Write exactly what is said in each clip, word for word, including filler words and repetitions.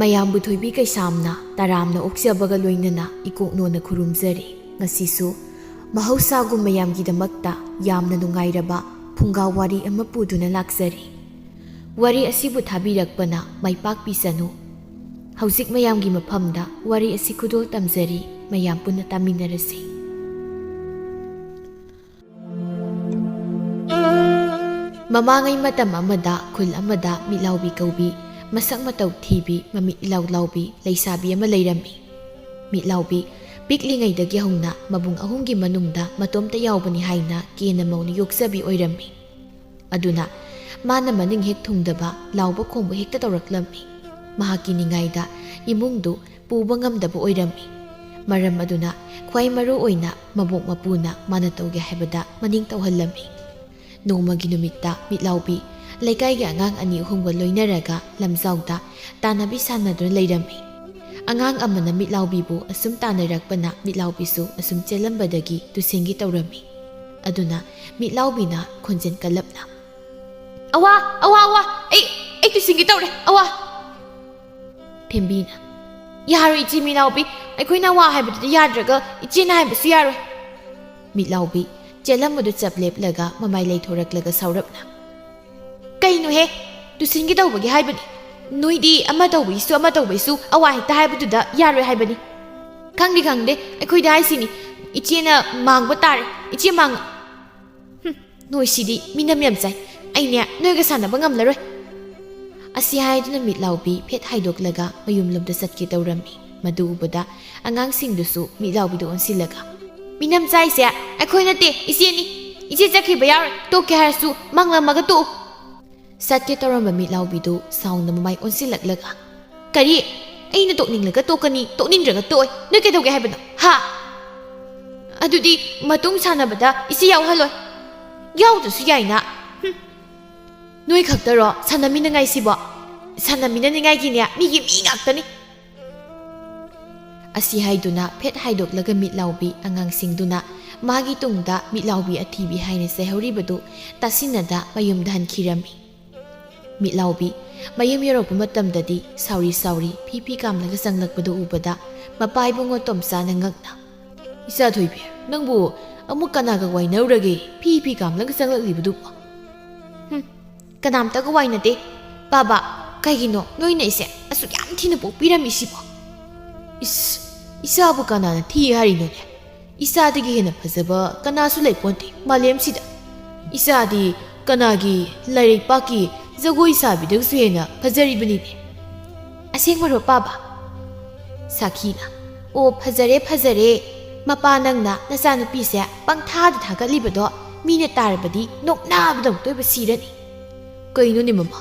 ꯃꯌꯥꯝꯕꯨ ꯊꯣꯏꯕꯤ ꯀꯩꯁꯥꯝꯅ ꯇꯔꯥꯝꯅ ꯑꯣꯛꯆꯕꯒ ꯂꯣꯏꯅꯅ ꯏꯀꯣꯛꯅꯣꯅ ꯈꯨꯔꯨꯝꯖꯔꯤ꯫ ꯉꯁꯤꯁꯨ ꯃꯍꯧꯁꯥꯒꯨꯝ ꯃꯌꯥꯝꯒꯤꯗꯃꯛꯇ ꯌꯥꯝꯅ ꯅꯨꯡꯉꯥꯏꯔꯕ ꯐꯨꯡꯒꯥ ꯋꯥꯔꯤ ꯑꯃ ꯄꯨꯗꯨꯅ ꯂꯥꯛꯆꯔꯤ꯫ ꯋꯥꯔꯤ ꯑꯁꯤꯕꯨ ꯊꯥꯕꯤꯔꯛꯄꯅ ꯃꯥꯏ ꯄꯥꯛꯄꯤꯁꯅꯨ꯫ ꯍꯧꯖꯤꯛ ꯃꯌꯥꯝꯒꯤ ꯃꯐꯝꯗ ꯋꯥꯔꯤ ꯑꯁꯤ ꯈꯨꯗꯣꯜ ꯇꯝꯖꯔꯤ, ꯃꯌꯥꯝ ꯄꯨꯟꯅ ꯇꯥꯃꯤꯟꯅꯔꯁꯤ꯫ ꯃꯃꯥꯡꯉꯩ ꯃꯇꯝ ꯑꯃꯗ ꯈꯨꯜ ꯑꯃꯗ ꯃꯤꯠꯂꯥꯎꯕꯤ ꯀꯧꯕꯤ, ꯃꯁꯛ ꯃꯇꯧ ꯊꯤꯕꯤ, ꯃꯃꯤꯠ ꯏꯂꯥꯎ ꯂꯥꯎꯕꯤ ꯂꯩꯁꯥꯕꯤ ꯑꯃ ꯂꯩꯔꯝꯃꯤ꯫ ꯃꯤꯠꯂꯥꯎꯕꯤ ꯄꯤꯛꯂꯤꯉꯩꯗꯒꯤ ꯍꯧꯅ ꯃꯕꯨꯡ ꯑꯍꯨꯝꯒꯤ ꯃꯅꯨꯡꯗ ꯃꯇꯣꯝꯇ ꯌꯥꯎꯕꯅꯤ ꯍꯥꯏꯅ ꯀꯦꯅ ꯃꯧꯅ ꯌꯣꯛꯆꯕꯤ ꯑꯣꯏꯔꯝꯃꯤ꯫ ꯑꯗꯨꯅ ꯃꯥꯅ ꯃꯅꯤꯡ ꯍꯦꯛ ꯊꯨꯡꯗꯕ, ꯂꯥꯎꯕ ꯈꯣꯡꯕ ꯍꯦꯛꯇ ꯇꯧꯔꯛꯂꯝꯃꯤ꯫ ꯃꯍꯥꯛꯀꯤ ꯅꯤꯡꯉꯥꯏꯗ ꯏꯃꯨꯡꯗꯨ ꯄꯨꯕ ꯉꯝꯗꯕ ꯑꯣꯏꯔꯝꯃꯤ꯫ ꯃꯔꯝ ꯑꯗꯨꯅ ꯈ꯭ꯋꯥꯏ ꯃꯔꯨ ꯑꯣꯏꯅ ꯃꯕꯣꯛ ꯃꯄꯨꯅ ꯃꯥꯅ ꯇꯧꯒꯦ ꯍꯥꯏꯕꯗ ꯃꯅꯤꯡ ꯇꯧꯍꯜꯂꯝꯃꯤ꯫ ꯅꯣꯡꯃꯒꯤ ꯅꯨꯃꯤꯠꯇ ꯃꯤꯠꯂꯥꯎꯕꯤ ꯂꯩꯀꯥꯏꯒꯤ ꯑꯉꯥꯡ ꯑꯅꯤ ꯑꯍꯨꯝꯒ ꯂꯣꯏꯅꯔꯒ ꯂꯝꯖꯥꯎꯗ ꯇꯥꯟꯅꯕꯤ ꯁꯥꯟꯅꯗꯨꯅ ꯂꯩꯔꯝꯃꯤ꯫ ꯑꯉꯥꯡ ꯑꯃꯅ ꯃꯤꯠꯂꯥꯎꯕꯤꯕꯨ ꯑꯁꯨꯝ ꯇꯥꯟꯅꯔꯛꯄꯅ ꯃꯤꯠꯂꯥꯎꯕꯤꯁꯨ ꯑꯁꯨꯝ ꯆꯦꯜꯂꯝꯕꯗꯒꯤ ꯇꯨꯁꯤꯟꯒꯦ ꯇꯧꯔꯝꯃꯤ꯫ ꯑꯗꯨꯅ ꯃꯤꯠꯂꯥꯎꯕꯤꯅ ꯈꯣꯟꯖꯦꯜ ꯀꯜꯂꯞꯅ, "ꯑꯋꯥ, ꯑꯋꯥ, ꯑꯋꯥ, ꯑꯩ, ꯑꯩ ꯇꯨꯁꯤꯟꯒꯦ ꯇꯧꯔꯦ, ꯑꯋꯥ!" ꯊꯦꯝꯕꯤꯅ, "ꯌꯥꯔꯣꯏ ꯏꯆꯦ ꯃꯤꯠꯂꯥꯎꯕꯤ, ꯑꯩꯈꯣꯏꯅ ꯑꯋꯥ ꯍꯥꯏꯕꯗꯨꯗꯤ ꯌꯥꯗ꯭ꯔꯒ ꯏꯆꯦꯅ ꯍꯥꯏꯕꯁꯨ ꯌꯥꯔꯣꯏ!" ꯃꯤꯠꯂꯥꯎꯕꯤ ꯆꯦꯜꯂꯝꯕꯗꯨ ꯆꯞ ꯂꯦꯞꯂꯒ ꯃꯃꯥꯏ ꯂꯩꯊꯣꯔꯛꯂꯒ ꯁꯥꯎꯔꯞꯅ, "ꯀꯩꯅꯣꯍꯦ? ꯇꯨꯁꯤꯟꯒꯦ ꯇꯧꯕꯒꯤ ꯍꯥꯏꯕꯅꯤ꯫ ꯅꯣꯏꯗꯤ ꯑꯃ ꯇꯧꯕꯒꯤꯁꯨ ꯑꯃ ꯇꯧꯕꯒꯤꯁꯨ ꯑꯋꯥ ꯍꯦꯛꯇ ꯍꯥꯏꯕꯗꯨꯗ ꯌꯥꯔꯣꯏ ꯍꯥꯏꯕꯅꯤ꯫ ꯈꯪꯗꯦ, ꯈꯪꯗꯦ, ꯑꯩꯈꯣꯏꯗ ꯍꯥꯏꯁꯤꯅꯤ꯫ ꯏꯆꯦꯅ ꯃꯥꯡꯕ ꯇꯥꯔꯦ, ꯏꯆꯦ ꯃꯥꯡ-, ꯍꯨꯝ, ꯅꯣꯏꯁꯤꯗꯤ ꯃꯤꯅꯝ ꯌꯥꯝ ꯆꯥꯏ꯫ ꯑꯩꯅꯦ ꯅꯣꯏꯒ ꯁꯥꯟꯅꯕ ꯉꯝꯂꯔꯣꯏ!" ꯑꯁꯤ ꯍꯥꯏꯗꯨꯅ ꯃꯤꯠꯂꯥꯎꯕꯤ ꯐꯦꯠ ꯍꯥꯏꯗꯣꯛꯂꯒ ꯃꯌꯨꯝꯂꯣꯝꯗ ꯆꯠꯀꯦ ꯇꯧꯔꯝꯃꯤ꯫ ꯃꯗꯨ ꯎꯕꯗ ꯑꯉꯥꯡꯁꯤꯡꯗꯨꯁꯨ ꯃꯤꯠꯂꯥꯎꯕꯤꯗ ꯑꯣꯟꯁꯤꯜꯂꯒ, "ꯃꯤꯅꯝ ꯆꯥꯏꯁꯦ ꯑꯩꯈꯣꯏ ꯅꯠꯇꯦ, ꯏꯆꯦꯅꯤ꯫ ꯏꯆꯦ ꯆꯠꯈꯤꯕ ꯌꯥꯔꯣꯏ, ꯇꯣꯛꯀꯦ ꯍꯥꯏꯔꯁꯨ ꯃꯥꯡꯂꯝꯃꯒ ꯇꯣꯛꯎ!" ꯆꯠꯀꯦ ꯇꯧꯔꯝꯕ ꯃꯤꯠꯂꯥꯎꯕꯤꯗꯨ ꯁꯥꯎꯅ ꯃꯃꯥꯏ ꯑꯣꯟꯁꯤꯜꯂꯛꯂꯒ, "ꯀꯔꯤ? ꯑꯩꯅ ꯇꯣꯛꯅꯤꯡꯂꯒ ꯇꯣꯛꯀꯅꯤ, ꯇꯣꯛꯅꯤꯡꯗ꯭ꯔꯒ ꯇꯣꯛꯑꯣꯏ꯫ ꯅꯣꯏ ꯀꯩꯗꯧꯒꯦ ꯍꯥꯏꯕꯅꯣ? ꯍꯥ? ꯑꯗꯨꯗꯤ ꯃꯇꯨꯡ ꯁꯥꯟꯅꯕꯗ ꯏꯆꯦ ꯌꯥꯎꯍꯜꯂꯣꯏ꯫ ꯌꯥꯎꯗ꯭ꯔꯁꯨ ꯌꯥꯏꯅ꯫ ꯍꯨꯝ꯫ ꯅꯣꯏ ꯈꯛꯇꯔꯣ ꯁꯥꯟꯅꯃꯤꯟꯅꯉꯥꯏꯁꯤꯕꯣ? ꯁꯥꯟꯅꯃꯤꯟꯅꯅꯤꯡꯉꯥꯏꯒꯤꯅꯦ ꯃꯤꯒꯤ ꯃꯤ ꯉꯥꯛꯇꯅꯤ!" ꯑꯁꯤ ꯍꯥꯏꯗꯨꯅ ꯐꯦꯠ ꯍꯥꯏꯗꯣꯛꯂꯒ ꯃꯤꯠꯂꯥꯎꯕꯤ ꯑꯉꯥꯡꯁꯤꯡꯗꯨꯅ ꯃꯥꯒꯤ ꯇꯨꯡꯗ ꯃꯤꯠꯂꯥꯎꯕꯤ ꯑꯊꯤꯕꯤ ꯍꯥꯏꯅ ꯆꯩꯍꯧꯔꯤꯕꯗꯨ ꯇꯥꯁꯤꯟꯅꯗ ꯃꯌꯨꯝꯗ ꯍꯟꯈꯤꯔꯝꯃꯤ꯫ ꯃꯤꯠꯂꯥꯎꯕꯤ ꯃꯌꯨꯝ ꯌꯧꯔꯛꯄ ꯃꯇꯝꯗꯗꯤ ꯁꯥꯎꯔꯤ ꯁꯥꯎꯔꯤ ꯐꯤ ꯐꯤ ꯀꯥꯝꯂꯒ ꯆꯪꯂꯛꯄꯗꯨ ꯎꯕꯗ ꯃꯄꯥ ꯏꯕꯨꯡꯉꯣ ꯇꯣꯝꯆꯥꯅ ꯉꯛꯅ, "ꯏꯆꯥ ꯊꯣꯏꯕꯤ, ꯅꯪꯕꯨ ꯑꯃꯨꯛ ꯀꯅꯥꯒ ꯋꯥꯏꯅꯔꯨꯔꯒꯦ ꯐꯤ ꯐꯤ ꯀꯥꯝꯂꯒ ꯆꯪꯂꯛꯂꯤꯕꯗꯨꯕꯨ?" "ꯍꯨꯝ, ꯀꯅꯥꯝꯇꯒ ꯋꯥꯏꯅꯗꯦ꯫ ꯄꯥꯕ, ꯀꯩꯒꯤꯅꯣ ꯅꯣꯏꯅ ꯑꯩꯁꯦ ꯑꯁꯨꯛ ꯌꯥꯝ ꯊꯤꯅ ꯄꯣꯛꯄꯤꯔꯝꯃꯤꯁꯤꯕꯣ?" "ꯏꯁ, ꯏꯆꯥꯕꯨ ꯀꯅꯥꯅ ꯊꯤ ꯍꯥꯏꯔꯤꯅꯣꯅꯦ? ꯏꯆꯥꯗꯒꯤ ꯍꯦꯟꯅ ꯐꯖꯕ ꯀꯅꯥꯁꯨ ꯂꯩꯄꯣꯟꯇꯦ ꯃꯥꯂꯦꯝꯁꯤꯗ꯫ ꯏꯆꯥꯗꯤ ꯀꯅꯥꯒꯤ ꯂꯥꯏꯔꯩꯄꯥꯛꯀꯤ ꯖꯒꯣꯏ ꯁꯥꯕꯤꯗꯒꯤꯁꯨ ꯍꯦꯟꯅ ꯐꯖꯔꯤꯕꯅꯤꯅꯦ꯫ ꯑꯁꯦꯡꯕꯔꯣ ꯄꯥꯕ?" ꯁꯥꯈꯤꯅ, "ꯑꯣ, ꯐꯖꯔꯦ, ꯐꯖꯔꯦ꯫ ꯃꯄꯥ, ꯅꯪꯅ ꯅꯆꯥꯅꯨꯄꯤꯁꯦ ꯄꯪꯊꯥꯗ ꯊꯥꯒꯠꯂꯤꯕꯗꯣ ꯃꯤꯅ ꯇꯥꯔꯕꯗꯤ ꯅꯣꯛꯅꯕꯗ ꯑꯃꯨꯛꯇꯣꯏꯕ ꯁꯤꯔꯅꯤ꯫" "ꯀꯩꯅꯣꯅꯦ ꯃꯃꯥ?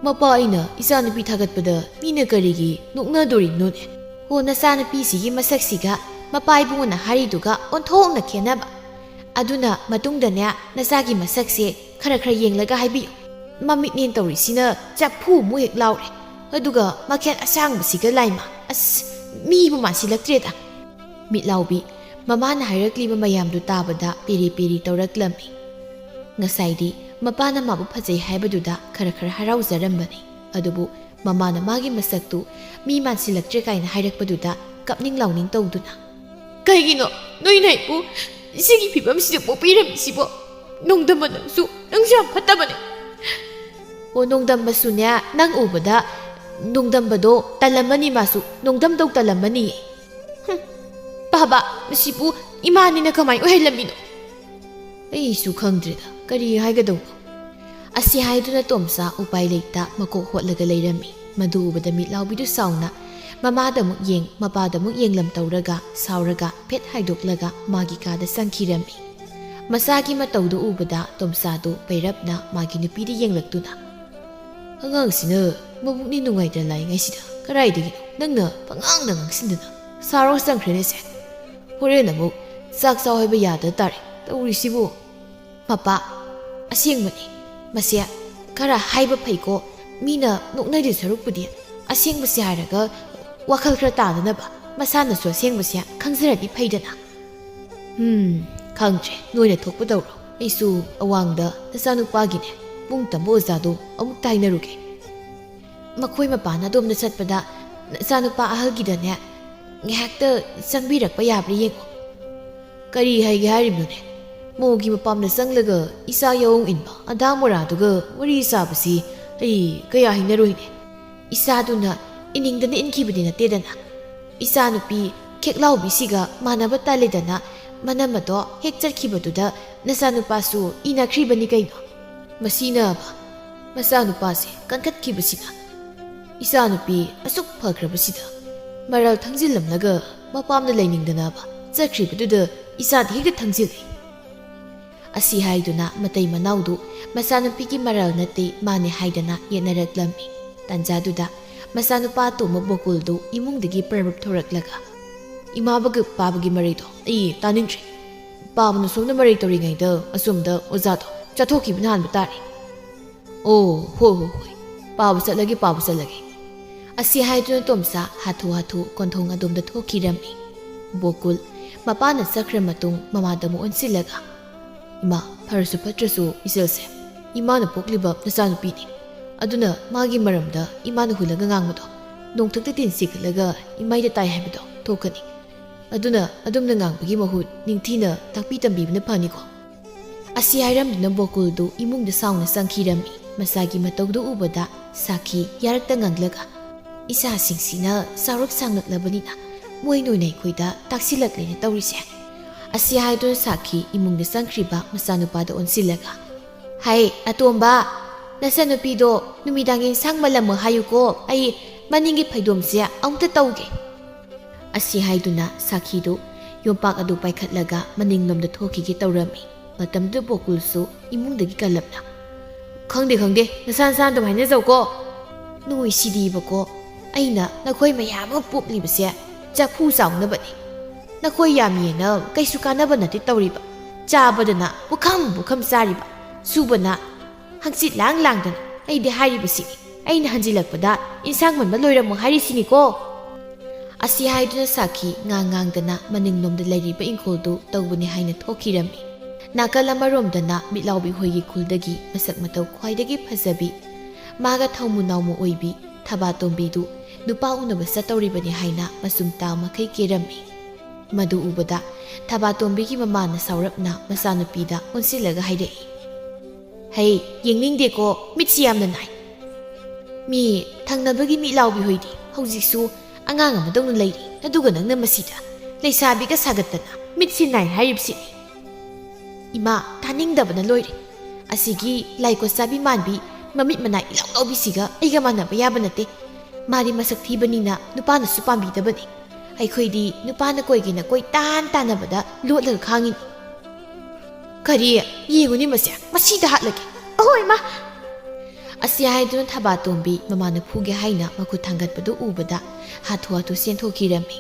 ꯃꯄꯥ ꯑꯩꯅ ꯏꯆꯥꯅꯨꯄꯤ ꯊꯥꯒꯠꯄꯗ ꯃꯤꯅ ꯀꯔꯤꯒꯤ ꯅꯣꯛꯅꯗꯣꯔꯤꯅꯣꯅꯦ?" "ꯍꯣ, ꯅꯆꯥꯅꯨꯄꯤꯁꯤꯒꯤ ꯃꯁꯛꯁꯤꯒ ꯃꯄꯥ ꯏꯕꯨꯡꯉꯣꯅ ꯍꯥꯏꯔꯤꯗꯨꯒ ꯑꯣꯟꯊꯣꯛꯅ ꯈꯦꯠꯅꯕ꯫ ꯑꯗꯨꯅ ꯃꯇꯨꯡꯗꯅꯦ, ꯅꯆꯥꯒꯤ ꯃꯁꯛꯁꯦ ꯈꯔ ꯈꯔ ꯌꯦꯡꯂꯒ ꯍꯥꯏꯕꯤꯌꯨ꯫ ꯃꯃꯤꯠꯅꯦꯅ ꯇꯧꯔꯤꯁꯤꯅ ꯆꯐꯨ ꯑꯃꯨꯛ ꯍꯦꯛ ꯂꯥꯎꯔꯦ꯫ ꯑꯗꯨꯒ ꯃꯈꯦꯠ ꯑꯁꯥꯡꯕꯁꯤꯒ ꯂꯥꯏꯃ꯫ ꯑꯁ, ꯃꯤꯕꯨ ꯃꯥꯟꯁꯤꯜꯂꯛꯇ꯭ꯔꯦꯗ꯫" ꯃꯤꯠꯂꯥꯎꯕꯤ ꯃꯃꯥꯅ ꯍꯥꯏꯔꯛꯂꯤꯕ ꯃꯌꯥꯝꯗꯨ ꯇꯥꯕꯗ ꯄꯦꯔꯤ ꯄꯦꯔꯤ ꯇꯧꯔꯛꯂꯝꯃꯤ꯫ ꯉꯁꯥꯏꯗꯤ ꯃꯄꯥꯅ ꯃꯥꯕꯨ ꯐꯖꯩ ꯍꯥꯏꯕꯗꯨꯗ ꯈꯔ ꯈꯔ ꯍꯔꯥꯎꯖꯔꯝꯕꯅꯤ꯫ ꯑꯗꯨꯕꯨ ꯃꯃꯥꯅ ꯃꯥꯒꯤ ꯃꯁꯛꯇꯨ ꯃꯤ ꯃꯥꯟꯁꯤꯜꯂꯛꯇ꯭ꯔꯦ ꯀꯥꯏꯅ ꯍꯥꯏꯔꯛꯄꯗꯨꯗ ꯀꯞꯅꯤꯡ ꯂꯥꯎꯅꯤꯡ ꯇꯧꯗꯨꯅ, "ꯀꯩꯒꯤꯅꯣ ꯅꯣꯏꯅ ꯑꯩꯕꯨ ꯁꯤꯒꯤ ꯐꯤꯕꯝꯁꯤꯗ ꯄꯣꯛꯄꯤꯔꯝꯃꯤꯁꯤꯕꯣ? ꯅꯣꯡꯗꯝꯕ ꯅꯪꯁꯨ, ꯅꯪꯁꯨ ꯌꯥꯝ ꯐꯠꯇꯕꯅꯦ꯫" "ꯑꯣ, ꯅꯣꯡꯗꯝꯕꯁꯨꯅꯦ, ꯅꯪ ꯎꯕꯗ ꯅꯣꯡꯗꯝꯕꯗꯣ ꯇꯜꯂꯝꯃꯅꯤ, ꯃꯥꯁꯨ ꯅꯣꯡꯗꯝꯗꯧ ꯇꯜꯂꯝꯃꯅꯤ꯫" "ꯍꯨꯝ, ꯄꯥꯕ, ꯃꯁꯤꯕꯨ ꯏꯃꯥꯅꯤꯅ ꯀꯃꯥꯏꯅ ꯑꯣꯏꯍꯜꯂꯝꯃꯤꯅꯣ?" "ꯑꯩꯁꯨ ꯈꯪꯗ꯭ꯔꯦꯗ, ꯀꯔꯤ ꯍꯥꯏꯒꯗꯧꯅꯣ?" ꯑꯁꯤ ꯍꯥꯏꯗꯨꯅ ꯇꯣꯝꯆꯥ ꯎꯄꯥꯏ ꯂꯩꯇ ꯃꯀꯣꯛ ꯍꯣꯠꯂꯒ ꯂꯩꯔꯝꯃꯤ꯫ ꯃꯗꯨ ꯎꯕꯗ ꯃꯤꯠꯂꯥꯎꯕꯤꯗꯨ ꯁꯥꯎꯅ ꯃꯃꯥꯗ ꯑꯃꯨꯛ ꯌꯦꯡ, ꯃꯄꯥꯗ ꯑꯃꯨꯛ ꯌꯦꯡꯂꯝ ꯇꯧꯔꯒ ꯁꯥꯎꯔꯒ ꯐꯦꯠ ꯍꯥꯏꯗꯣꯛꯂꯒ ꯃꯥꯒꯤ ꯀꯥꯗ ꯆꯪꯈꯤꯔꯝꯃꯤ꯫ ꯃꯆꯥꯒꯤ ꯃꯇꯧꯗꯨ ꯎꯕꯗ ꯇꯣꯝꯆꯥꯗꯨ ꯄꯩꯔꯞꯅ ꯃꯥꯒꯤ ꯅꯨꯄꯤꯗ ꯌꯦꯡꯂꯛꯇꯨꯅ, "ꯑꯉꯥꯡꯁꯤꯅ ꯃꯕꯨꯛꯅꯤ ꯅꯨꯡꯉꯥꯏꯇ ꯂꯥꯏꯉꯩꯁꯤꯗ ꯀꯗꯥꯏꯗꯒꯤꯅꯣ ꯅꯪꯅ ꯄꯉꯥꯡꯗ ꯉꯥꯡꯁꯤꯟꯗꯅ? ꯁꯥꯎꯔꯒ ꯆꯪꯈ꯭ꯔꯦꯅꯦꯁꯦ꯫ ꯍꯣꯔꯦꯟ ꯑꯃꯨꯛ ꯆꯥꯛ ꯆꯥꯎ ꯍꯥꯏꯕ ꯌꯥꯗ ꯇꯥꯔꯦ ꯇꯧꯔꯤꯁꯤꯕꯨ꯫" "ꯃꯄꯥ, ꯑꯁꯦꯡꯕꯅꯤ꯫ ꯃꯁꯦ ꯈꯔ ꯍꯥꯏꯕ ꯐꯩꯀꯣ꯫ ꯃꯤꯅ ꯅꯣꯛꯅꯔꯤ ꯁꯔꯨꯛꯄꯨꯗꯤ ꯑꯁꯦꯡꯕꯁꯦ ꯍꯥꯏꯔꯒ ꯋꯥꯈꯜ ꯈꯔ ꯇꯥꯗꯅꯕ ꯃꯁꯥꯅꯁꯨ ꯑꯁꯦꯡꯕꯁꯦ ꯈꯪꯖꯔꯗꯤ ꯐꯩꯗꯅ꯫" "ꯎꯝ, ꯈꯪꯗ꯭ꯔꯦ, ꯅꯣꯏꯅ ꯊꯣꯛꯄ ꯇꯧꯔꯣ꯫ ꯑꯩꯁꯨ ꯑꯋꯥꯡꯗ ꯅꯆꯥꯅꯨꯄꯥꯒꯤꯅꯦ ꯄꯨꯡ ꯇꯝꯕ ꯑꯣꯖꯥꯗꯣ ꯑꯃꯨꯛ ꯇꯥꯏꯅꯔꯨꯒꯦ꯫ ꯃꯈꯣꯏ ꯃꯄꯥꯟ ꯑꯗꯣꯝꯗ ꯆꯠꯄꯗ ꯅꯆꯥꯅꯨꯄꯥ ꯑꯍꯜꯒꯤꯗꯅꯦ ꯉꯥꯏꯍꯥꯛꯇ ꯆꯪꯕꯤꯔꯛꯄ ꯌꯥꯕ꯭ꯔꯥ ꯌꯦꯡꯉꯣ꯫ ꯀꯔꯤ ꯍꯥꯏꯒꯦ ꯍꯥꯏꯔꯤꯕꯅꯣꯅꯦ? ꯃꯧꯒꯤ ꯃꯄꯥꯝꯗ ꯆꯪꯂꯒ ꯏꯆꯥ ꯌꯥꯑꯣꯡ ꯏꯟꯕ ꯑꯗꯥ ꯃꯣꯔꯥꯗꯨꯒ ꯋꯥꯔꯤ ꯁꯥꯕꯁꯤ ꯑꯩ ꯀꯌꯥ ꯍꯩꯅꯔꯣꯏꯅꯦ꯫ ꯏꯆꯥꯗꯨꯅ ꯏꯅꯤꯡꯗꯅ ꯏꯟꯈꯤꯕꯗꯤ ꯅꯠꯇꯦꯗꯅ꯫ ꯏꯆꯥꯅꯨꯄꯤ ꯈꯦꯛꯂꯥꯎꯕꯤꯁꯤꯒ ꯃꯥꯟꯅꯕ ꯇꯥꯜꯂꯦꯗꯅ, ꯃꯅꯝ ꯑꯗꯣ ꯍꯦꯛ ꯆꯠꯈꯤꯕꯗꯨꯗ ꯅꯆꯥꯅꯨꯄꯥꯁꯨ ꯏꯅꯈ꯭ꯔꯤꯕꯅꯤ ꯀꯩꯅꯣ꯫ ꯃꯁꯤꯅꯕ ꯃꯆꯥꯅꯨꯄꯥꯁꯦ ꯀꯟꯈꯠꯈꯤꯕꯁꯤꯅ꯫ ꯏꯆꯥꯅꯨꯄꯤ ꯑꯁꯨꯛ ꯐꯈ꯭ꯔꯕꯁꯤꯗ ꯃꯔꯜ ꯊꯪꯖꯤꯜꯂꯝꯂꯒ ꯃꯄꯥꯝꯗ ꯂꯩꯅꯤꯡꯗꯅꯕ ꯆꯠꯈ꯭ꯔꯤꯕꯗꯨꯗ ꯏꯆꯥꯗꯤ ꯍꯦꯛꯇ ꯊꯪꯖꯤꯜꯂꯤ꯫ ꯑꯁꯤ ꯍꯥꯏꯗꯨꯅ ꯃꯇꯩ ꯃꯅꯥꯎꯗꯨ ꯃꯆꯥꯅꯨꯄꯤꯒꯤ ꯃꯔꯜ ꯅꯠꯇꯦ ꯃꯥꯅꯦ ꯍꯥꯏꯗꯅ ꯌꯦꯠꯅꯔꯛꯂꯝꯃꯤ꯫ ꯇꯟꯖꯥꯗꯨꯗ ꯃꯆꯥꯅꯨꯄꯥ ꯑꯇꯣꯝꯕ ꯕꯣꯀꯨꯜꯗꯨ ꯏꯃꯨꯡꯗꯒꯤ ꯄꯔꯞ ꯊꯣꯔꯛꯂꯒ, "ꯏꯃꯥꯕꯒ ꯄꯥꯕꯒꯤ ꯃꯔꯩꯗꯣ ꯑꯩ ꯇꯥꯅꯤꯡꯗ꯭ꯔꯦ꯫ ꯄꯥꯕꯅ ꯁꯣꯝꯗ ꯃꯔꯩ ꯇꯧꯔꯤꯉꯩꯗ ꯑꯁꯣꯝꯗ ꯑꯣꯖꯥꯗꯣ ꯆꯠꯊꯣꯛꯈꯤꯕꯅ ꯍꯥꯟꯕ ꯇꯥꯔꯦ꯫ ꯑꯣ, ꯍꯣꯏ, ꯍꯣꯏ, ꯍꯣꯏ꯫ ꯄꯥꯕ ꯆꯠꯂꯒꯦ, ꯄꯥꯕ ꯆꯠꯂꯒꯦ꯫" ꯑꯁꯤ ꯍꯥꯏꯗꯨꯅ ꯇꯣꯝꯆꯥ ꯍꯥꯊꯨ ꯍꯥꯊꯨ ꯀꯣꯟꯊꯣꯡ ꯑꯗꯣꯝꯗ ꯊꯣꯛꯈꯤꯔꯝꯃꯤ꯫ ꯕꯣꯀꯨꯜ ꯃꯄꯥꯅ ꯆꯠꯈ꯭ꯔ ꯃꯇꯨꯡ ꯃꯃꯥꯗ ꯑꯃꯨꯛ ꯑꯣꯟꯁꯤꯜꯂꯒ, "ꯏꯃꯥ, ꯐꯔꯁꯨ ꯐꯠꯇ꯭ꯔꯁꯨ ꯏꯆꯜꯁꯦ ꯏꯃꯥꯅ ꯄꯣꯛꯂꯤꯕ ꯅꯆꯥꯅꯨꯄꯤꯅꯤ꯫ ꯑꯗꯨꯅ ꯃꯥꯒꯤ ꯃꯔꯝꯗ ꯏꯃꯥꯅ ꯍꯨꯜꯂꯒ ꯉꯥꯡꯕꯗꯣ, ꯅꯣꯡꯊꯛꯇ ꯇꯤꯟ ꯁꯤꯒꯠꯂꯒ ꯏꯃꯥꯏꯗ ꯇꯥꯏ ꯍꯥꯏꯕꯗꯣ ꯊꯣꯛꯀꯅꯤ꯫ ꯑꯗꯨꯅ ꯑꯗꯨꯝꯅ ꯉꯥꯡꯕꯒꯤ ꯃꯍꯨꯠ ꯅꯤꯡꯊꯤꯅ ꯇꯥꯛꯄꯤ ꯇꯝꯕꯤꯕꯅ ꯐꯅꯤꯀꯣ?" ꯑꯁꯤ ꯍꯥꯏꯔꯝꯗꯨꯅ ꯕꯣꯀꯨꯜꯗꯨ ꯏꯃꯨꯡꯗ ꯁꯥꯎꯅ ꯆꯪꯈꯤꯔꯝꯃꯤ꯫ ꯃꯆꯥꯒꯤ ꯃꯇꯧꯗꯨ ꯎꯕꯗ ꯁꯥꯈꯤ ꯌꯥꯔꯛꯇ ꯉꯥꯡꯂꯒ, "ꯏꯆꯥꯁꯤꯡꯁꯤꯅ ꯆꯥꯎꯔꯛ ꯁꯥꯡꯂꯛꯂꯕꯅꯤꯅ ꯃꯣꯏ ꯅꯣꯏꯅ ꯑꯩꯈꯣꯏꯗ ꯇꯥꯛꯁꯤꯜꯂꯛꯂꯦꯅ ꯇꯧꯔꯤꯁꯦ꯫" ꯑꯁꯤ ꯍꯥꯏꯗꯨꯅ ꯁꯥꯈꯤ ꯏꯃꯨꯡꯗ ꯆꯪꯈ꯭ꯔꯤꯕ ꯃꯆꯥꯅꯨꯄꯥꯗ ꯑꯣꯟꯁꯤꯜꯂꯒ, "ꯍꯥꯏ ꯑꯇꯣꯝꯕ, ꯅꯆꯟꯅꯨꯄꯤꯗꯣ ꯅꯨꯃꯤꯗꯥꯡ ꯌꯦꯟꯁꯥꯡ ꯃꯜꯂꯝꯃꯨ ꯍꯥꯏꯌꯨꯀꯣ, ꯑꯩ ꯃꯅꯤꯡꯒꯤ ꯐꯩꯗꯣꯝꯁꯦ ꯑꯃꯨꯛꯇ ꯇꯧꯒꯦ꯫" ꯑꯁꯤ ꯍꯥꯏꯗꯨꯅ ꯁꯥꯈꯤꯗꯨ ꯌꯣꯝꯄꯥꯛ ꯑꯗꯨ ꯄꯥꯏꯈꯠꯂꯒ ꯃꯅꯤꯡꯂꯣꯝꯗ ꯊꯣꯛꯈꯤꯒꯦ ꯇꯧꯔꯝꯃꯤ꯫ ꯃꯇꯝꯗꯨꯗ ꯕꯣꯀꯨꯜꯁꯨ ꯏꯃꯨꯡꯗꯒꯤ ꯀꯜꯂꯞꯅ, "ꯈꯪꯗꯦ, ꯈꯪꯗꯦ, ꯅꯁꯥ ꯅꯁꯥꯅ ꯑꯗꯨꯝ ꯍꯥꯏꯅꯖꯧꯀꯣ꯫ ꯅꯣꯏ ꯁꯤꯗꯤꯕꯀꯣ, ꯑꯩꯅ ꯅꯈꯣꯏ ꯃꯌꯥꯝ ꯑꯃ ꯄꯣꯛꯂꯤꯕꯁꯦ ꯆꯐꯨ ꯆꯥꯎꯅꯕꯅꯤ꯫ ꯅꯈꯣꯏ ꯌꯥꯝꯃꯤꯅ ꯀꯩꯁꯨ ꯀꯥꯟꯅꯕ ꯅꯠꯇꯦ ꯇꯧꯔꯤꯕ꯫ ꯆꯥꯕꯗꯅ ꯄꯨꯈꯝ ꯄꯨꯈꯝ ꯆꯥꯔꯤꯕ, ꯁꯨꯕꯅ ꯍꯪꯆꯤꯠ ꯂꯥꯡ ꯂꯥꯡꯗꯅ꯫ ꯑꯩꯗꯤ ꯍꯥꯏꯔꯤꯕꯁꯤꯅꯤ, ꯑꯩꯅ ꯍꯟꯖꯤꯜꯂꯛꯄꯗ ꯏꯟꯁꯥꯡ ꯃꯟꯕ ꯂꯣꯏꯔꯝꯃꯣ ꯍꯥꯏꯔꯤꯁꯤꯅꯤꯀꯣ꯫" ꯑꯁꯤ ꯍꯥꯏꯗꯨꯅ ꯁꯥꯈꯤ ꯉꯥꯡ ꯉꯥꯡꯗꯅ ꯃꯅꯤꯡꯂꯣꯝꯗ ꯂꯩꯔꯤꯕ ꯏꯪꯈꯣꯜꯗꯨ ꯇꯧꯕꯅꯤ ꯍꯥꯏꯅ ꯊꯣꯛꯈꯤꯔꯝꯃꯤ꯫ ꯅꯥꯀꯜ ꯑꯃꯔꯣꯝꯗꯅ ꯃꯤꯠꯂꯥꯎꯕꯤ ꯍꯣꯏꯒꯤ ꯈꯨꯜꯗꯒꯤ ꯃꯁꯛ ꯃꯇꯧ ꯈ꯭ꯋꯥꯏꯗꯒꯤ ꯐꯖꯕꯤ ꯃꯥꯒ ꯊꯧꯃꯨ ꯅꯥꯎꯃꯨ ꯑꯣꯏꯕꯤ ꯊꯕꯥꯇꯣꯝꯕꯤꯗꯨ ꯅꯨꯄꯥ ꯎꯅꯕ ꯆꯠꯇꯧꯔꯤꯕꯅꯤ ꯍꯥꯏꯅ ꯃꯆꯨꯝ ꯇꯥ ꯃꯈꯩ ꯀꯦꯔꯝꯃꯤ꯫ ꯃꯗꯨ ꯎꯕꯗ ꯊꯕꯥꯇꯣꯝꯕꯤꯒꯤ ꯃꯃꯥꯅ ꯁꯥꯎꯔꯞꯅ ꯃꯆꯥꯅꯨꯄꯤꯗ ꯑꯣꯟꯁꯤꯜꯂꯒ ꯍꯥꯏꯔꯛꯏ, "ꯍꯩ, ꯌꯦꯡꯅꯤꯡꯗꯦꯀꯣ, ꯃꯤꯠꯁꯤ ꯌꯥꯝꯅ ꯅꯥꯏ꯫ ꯃꯤ ꯊꯪꯅꯕꯒꯤ ꯃꯤꯠ ꯂꯥꯎꯕꯤ ꯍꯣꯏꯗꯤ ꯍꯧꯖꯤꯛꯁꯨ ꯑꯉꯥꯡ ꯑꯃꯗꯧꯅ ꯂꯩꯔꯤ, ꯑꯗꯨꯒ ꯅꯪꯅ ꯃꯁꯤꯗ ꯂꯩꯁꯥꯕꯤꯒ ꯁꯥꯒꯠꯇꯅ ꯃꯤꯠꯁꯤ ꯅꯥꯏ ꯍꯥꯏꯔꯤꯕꯁꯤꯅꯤ꯫ ꯏꯃꯥ, ꯇꯥꯅꯤꯡꯗꯕꯅ ꯂꯣꯏꯔꯦ꯫ ꯑꯁꯤꯒꯤ ꯂꯥꯏꯀꯣꯠ ꯆꯥꯕꯤ ꯃꯥꯟꯕꯤ ꯃꯃꯤꯠ ꯃꯅꯥ ꯏꯂꯥꯎ ꯂꯥꯎꯕꯤꯁꯤꯒ ꯑꯩꯒ ꯃꯥꯟꯅꯕ ꯌꯥꯕ ꯅꯠꯇꯦ꯫ ꯃꯥꯗꯤ ꯃꯁꯛ ꯊꯤꯕꯅꯤꯅ ꯅꯨꯄꯥꯅꯁꯨ ꯄꯥꯝꯕꯤꯗꯕꯅꯤ꯫ ꯑꯩꯈꯣꯏꯗꯤ ꯅꯨꯄꯥꯅ ꯀꯣꯏꯒꯦꯅ ꯀꯣꯏ ꯇꯥꯟ ꯇꯥꯟꯅꯕꯗ ꯂꯣꯠꯂꯒ ꯈꯥꯡꯉꯤꯅꯤ꯫ ꯀꯔꯤ? ꯌꯦꯡꯉꯨꯅꯦ ꯃꯁꯦ, ꯃꯁꯤꯗ ꯍꯥꯠꯂꯒꯦ꯫ ꯑꯍꯣꯏ, ꯃꯥ!" ꯑꯁꯤ ꯍꯥꯏꯗꯨꯅ ꯊꯕꯥꯇꯣꯝꯕꯤ ꯃꯃꯥꯅ ꯐꯨꯒꯦ ꯍꯥꯏꯅ ꯃꯈꯨꯠ ꯊꯥꯡꯒꯠꯄꯗꯨ ꯎꯕꯗ ꯍꯥꯊꯨ ꯍꯥꯊꯨ ꯆꯦꯟꯊꯣꯛꯈꯤꯔꯝꯃꯤ꯫